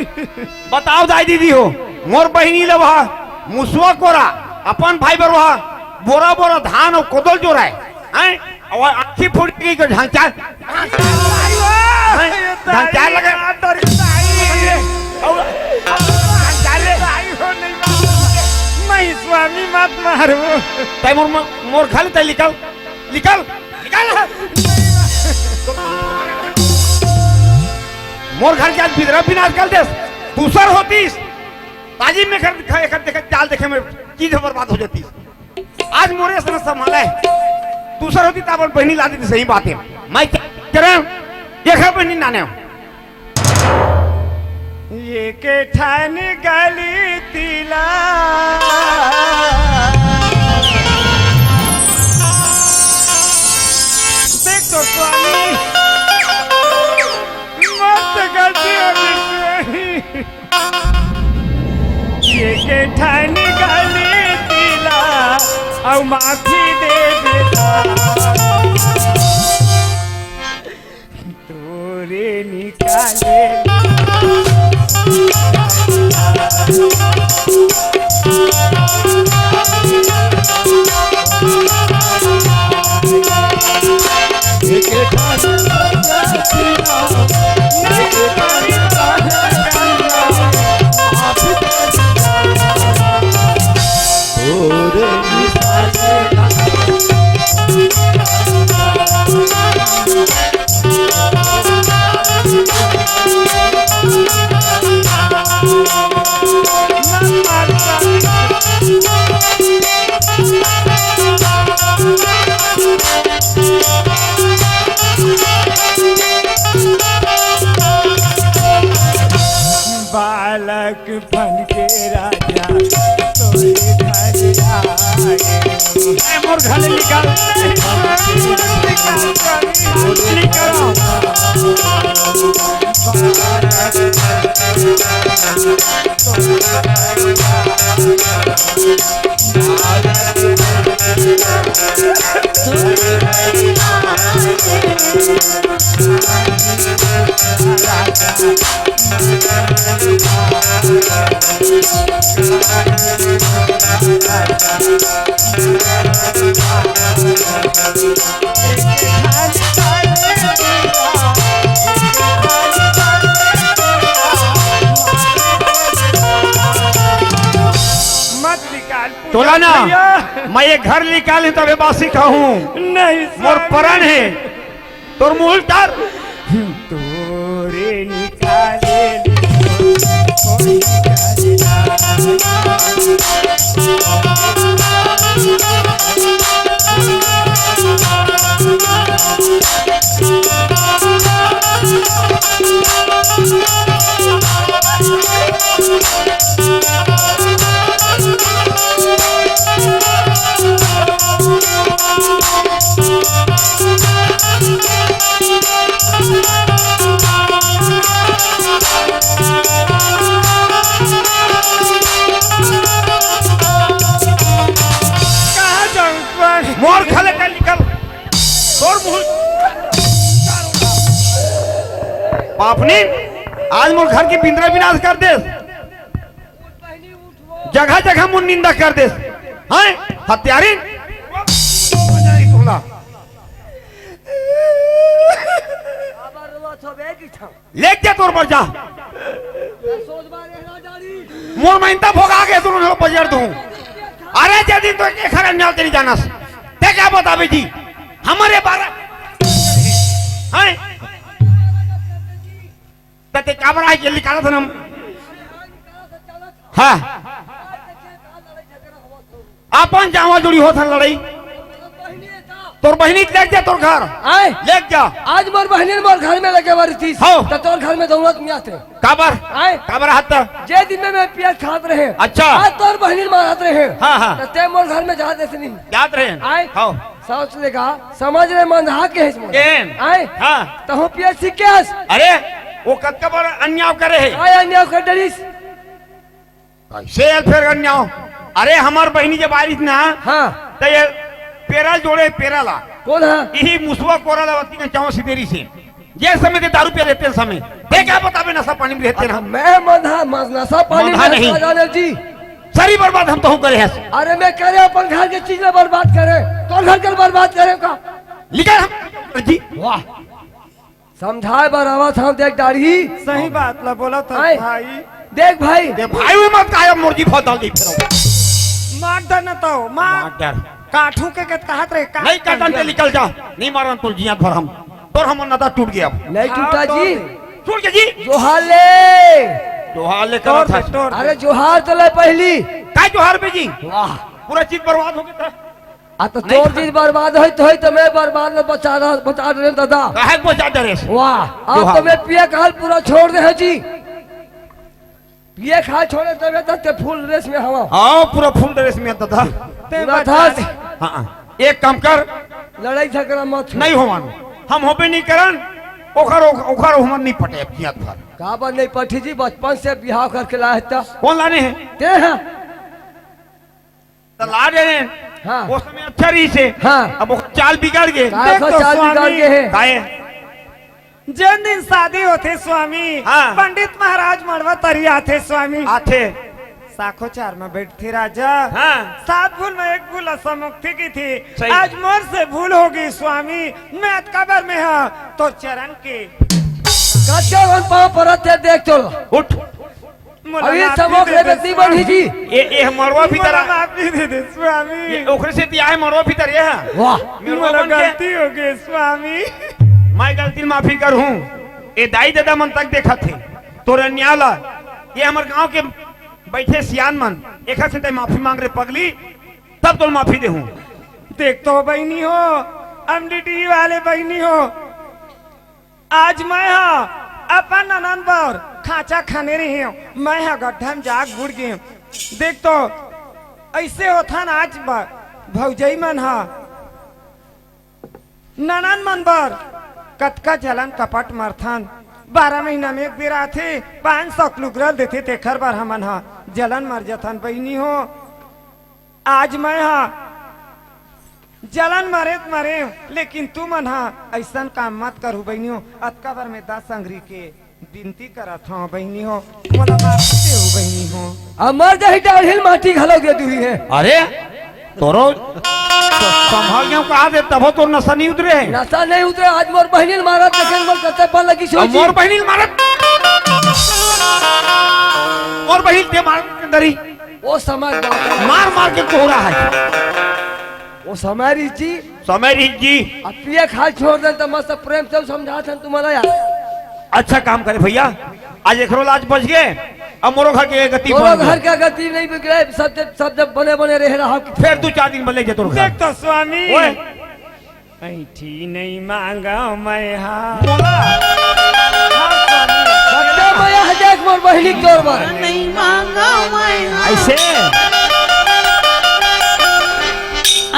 बताव दाई दीदी हो, मोर बहिनी ल ओहा मुसवा कोरा, अपन भाई बर ओहा बोरा बोरा धान अउ कोदो ल जोरय, हैं? अउ आँखी फूट गे, ढंग चाल। हैं? ढंग चाल लगे। अउ, अउ, ढंग चाल ले। नहीं स्वामी, मत मारो। तैं मोर, मोर घर ले तैं निकल, निकल, निकल। मोर घर के आज बिदरा बिनाश कर देस। दूसर होतिस, ताजी में घर दिखा, एक देखे, चाल देखे में चीज बर्बाद हो जातिस। आज मोरे से न संभाले। दूसर होतिस त अपन बहिनी ला देतिस, सही बात हे। मैं क्या करें? देखा बहिनी नाने। एक ठन गलती ला। देख तो स्वामी, मत गलती हो गई स्वामी। एक ठन गलती ला, अउ माफी दे देता। तोरे निकाले बालक बन के राजा तोरे घर आए। ए, मोर घर निकाल। निकाल। मत निकाल पूजा तोला ना, भैया। मैं ये घर निकाल तबे बासी खाहूँ। नहीं मोर स्वामी। परण हे। तोर मुंह उतार। तोरे निकाले कहाँ जाऊँ पर? मोर घर ले निकल। तोर मुंह। पापनी, आज मोर घर के बिंदरा विनाश कर दे। जगह जगह मोर निंदा कर देस। हैं? हत्यारिन। लेग जा तोर बर जा। मोर महिंता भोगा के तोर बजर दूं। अरे जे दिन तो एक हर अन्याल तेरी जानस। ते क्या बताबे जी? हमर बारा। हैं? त ते काबर आए के निकालत हन हम? हाँ। अपन जावा जुड़ी होत हन लड़ाई। तोर बहिनी लेग जा तोर घर। आए। लेग जा। आज मोर बहिनी मोर घर में लेके बारी थी। हो। त तोर घर में दौलत नहीं आते। काबर? आए। काबर हाथ? जे दिन में मैं पियत खात रहे। अच्छा। आज तोर बहिनी मारत रहे। हाँ, हाँ। त ते मोर घर में जात ऐसे नहीं। जात रहे। आए। हो। सोच लेगा, समझ ले, मंदहा के है इसमें। केन? आए? हाँ। तहु पिए सीखेस। अरे, वो कतका बड़ अन्याय करे है। आए अन्याय कर डरिस। कैसे यार फिर अन्याय? अरे, हमार बहिनी जब आइस ना, हाँ। तो ये पेरा जोड़े, पेरा ला। कौन है? यही मुसवा कोरा ला वती के चाव सिदेरी से। ये समय ते दारू पिए रहते समय। ते क्या बताबे नशा पानी में रहते ना। मैं मंदहा, मस-, नशा पानी मंदहा में नहीं। राजा ने जी। सरी बर्बाद हम तहु करे हस। अरे मैं करे अपन घर के चीज ला बर्बाद करे, तोर घर के बर्बाद करे का? निकल हम जी। वाह। समझाए बर आवत हंव, देख दाढ़ी। सही बात ला बोलत हस आए। भाई। देख भाई। ते भाई हुई मत काया मोर जी फतल दी फिरो। मार दे न तो, मार। मार दे। काठू के, के कहत रहे, काट नहीं काटन ते दे। निकल जा। नहीं मारन तो जिया भर हम। तोर हमर नदा टूट गया। नहीं हाँ, टूटा तो जी। टूट गया जी। जोहार ले। जोहार ले तोर करत हस। से, तोर अरे से। जोहार तो ले पहली। का जोहार बे जी? वाह। पूरा चीज बर्बाद हो गया था। आ तो नहीं तोर था। चीज बर्बाद होई तो होई तो मैं बर्बाद न बचा रहा, बचा रहे दादा। काहे को बचा दे रे? वाह। अब जोहार। तो मैं पिए काल पूरा छोड़ दे है जी। पिए खा छोड़े तबे तक ते फुल ड्रेस में हवा। हाँ, पूरा फुल ड्रेस में दादा। ते पूरा बता था। दे। हाँ, हाँ। एक काम कर। लड़ाई झगड़ा मत हो। नहीं होवन। हम होबे नहीं करन। ओखर, ओखर, ओखर हमर नहीं पटे अब जियत भर। काबर नहीं पठी जी, बचपन से बिहाव करके लाए त। कौन लाने हैं? ते हैं। त ला दे रहे हैं। हाँ। वो समय अच्छा रही से। हाँ। अब वो चाल बिगड़ गए। काय देख तो चाल बिगड़ स्वामी। गए है? काय? जेन दिन शादी होथे स्वामी, हाँ। पंडित महाराज मड़वा तरी आथे स्वामी। आथे। साखो चार में बैठथे राजा। हाँ। सात भूल में एक भूल असा मुक्ति की थी। सही। आज मोर से भूल होगी स्वामी। मैं अतका बर में हा तोर चरण के। कच्चा वन पाँव परत हे, देख चल। उठ। मोला अभी माफी सबक दे ले दे बेटी स्वामी। बन ही जी। ये, ये मड़वा भीतर मोला आ। माफी दे दे स्वामी। ये ओकरे से दिया है मड़वा भीतर ये है। वाह। मेरे मोला बन के। गलती हो गई स्वामी। मैं गलती माफी करहूँ। ए दाई ददा मन तक देखत हे। तोर अन्याय ला। ये हमर गांव के बैठे सियान मन। एखर से ते माफी मांग रे पगली। तब तोर माफी देहूँ। देख तो बहिनी हो। एमडीडी वाले बहिनी हो। आज मैं हा अपन ननन बर खांचा खने रहे हंव, मैं ह गड्ढा म जाके बुड़ गे हंव। देख तो, अइसे होथन आज ब-, भौजई मन ह ननन मन बर कतका जलन कपट मरथन। बारह महीना में एक बेर आथे, पांच सौ के लुगरा ल देथे, तेखर बर हमन ह जलन मर जथन बहिनी हो। आज मैं ह जलन मरे त मरे, लेकिन तुमन ह अइसन काम मत करहू बहिनी हो। अतका बर मैं दस संगरी के बिनती करत हंव बहिनी हो, मोला माफ दे देहू बहिनी हो। अमर दही डाढ़िल माटी घलो दे दुही है। अरे, तोरो संभाल के कहा दे, तभो तोर नशा नहीं उतरे है। नशा नहीं उतरे, आज मोर बहिनी ल मारत देखे मोर कते पल लगी अब सोची। मोर बहिनी ल मारत, मोर बहिनी ल ते मारत के अंदर ही। वो समय बात है। मार मार के कोहरा है। वो समय रहिस जी। समय रहिस जी। अब पिए खाए छोड़ दे त मस्त प्रेम से समझात हन तुम्हारा यार। अच्छा काम करे भैया, आज एकरो लाज बच गे, अब मोरो घर के गति तोरो बन गे। घर के गति नहीं बिगड़े, सब जब, सब जब बने बने रहे रहा। फेर दू चार दिन बले जे तोर घर। देख तो स्वामी। ओए। ऐठी नहीं मांगा मैं हा। बोला। हाँ स्वामी। सत्य मैं हा देख मोर बहिनी तोर बर। नहीं मांगा मैं हा। ऐसे।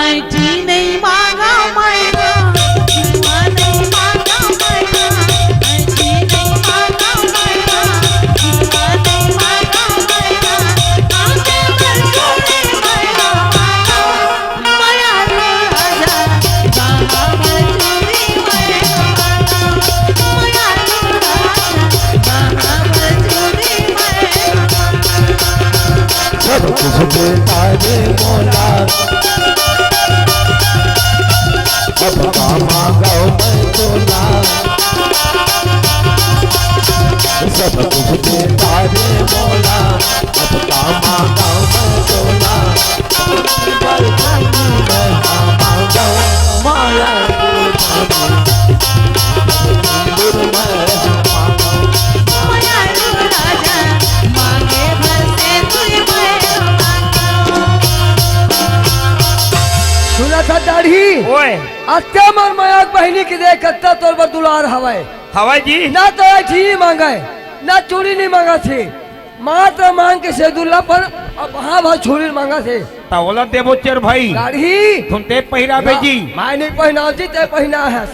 ऐठी नहीं मांगा मैं हा। नहीं मांगा मैं हा। ऐठी नहीं मांगा मैं हा। नहीं मांगा मैं हा। आके बरसों में मैं हा। सब कुछ देता रे मोला, अब का मांगो मैं तोला। सब कुछ देता रे मोला, अब का मांगो मैं तोला। सुना था दाढ़ी। ओए। अत्ते मोर मया के बहिनी के देख, कत्ता तोर बर दुलार हवय। हवय जी। ना तो ऐठी मांगे, ना चूड़ी नहीं मांगा थे। मात्र मांग के सेदुल्ला पर अब हाँ भाई छोड़ी मांगा थे। त ओला देबो चेर भाई। दाढ़ी। तुम ते पहिराबे ना, जी। मैं नहीं पहिनाव जी, ते पहिना है।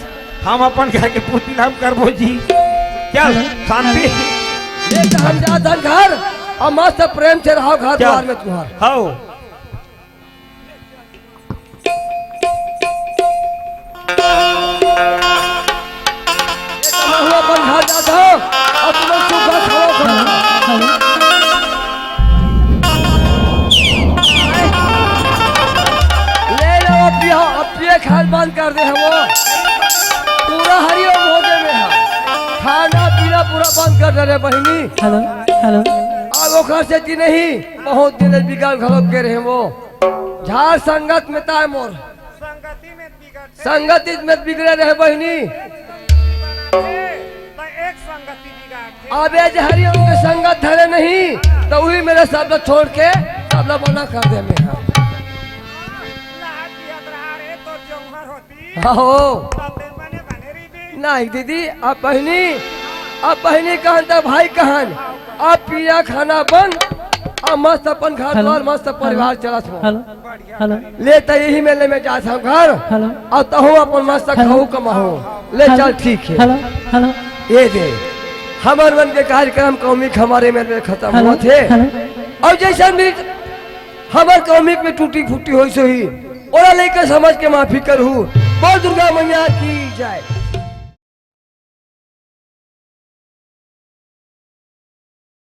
हम अपन घर के पूर्ति नाम करबो जी। चल, शांति। ये तो हम जात हन घर, और मस्त प्रेम से रहो घर चल। द्वार में तुम्हार। हौ। ये तो मैं हूँ अपन घर जाता हूँ, और तुम लोग चुप बैठ खाओ खाना। ले लो, अब पियो, अब पिए खान बंद कर दे हम वो। पूरा हरिओम हो गए में है। खाना पीना पूरा बंद कर दे रे बहिनी। Hello, hello. अब ओकर से जी नहीं, बहुत दिन बिगड़ घलो के रहे वो। झार संगत में ताय मोर। संगति में बिगड़े रहे बहिनी। अबे जे हरिओम के संगत धरे नहीं, तो वही मेरे सब लोग छोड़ के सब लोग मना कर दे में। आहो। नहीं दीदी, अब बहिनी, अब बहिनी कहन त भाई कहन, अब पिया खाना बंद, अब मस्त अपन घर हेलो। द्वार, मस्त परिवार चलत हो। हेलो। हेलो। ले त यही मेले में जात हम घर, हेलो। और तहु अपन मस्त हेलो। खाऊ कमाऊ। ले हेलो। चल ठीक है। हेलो। हेलो। ये दे, हमर मन के कार्यक्रम कौमिक हमारे मेले में खत्म हेलो। हुआ थे। हेलो। और जैसे भी हमर कौमिक में टूटी फूटी होई सही, ओला लेके समझ के माफी करहू। बोल दुर्गा मैया की जय।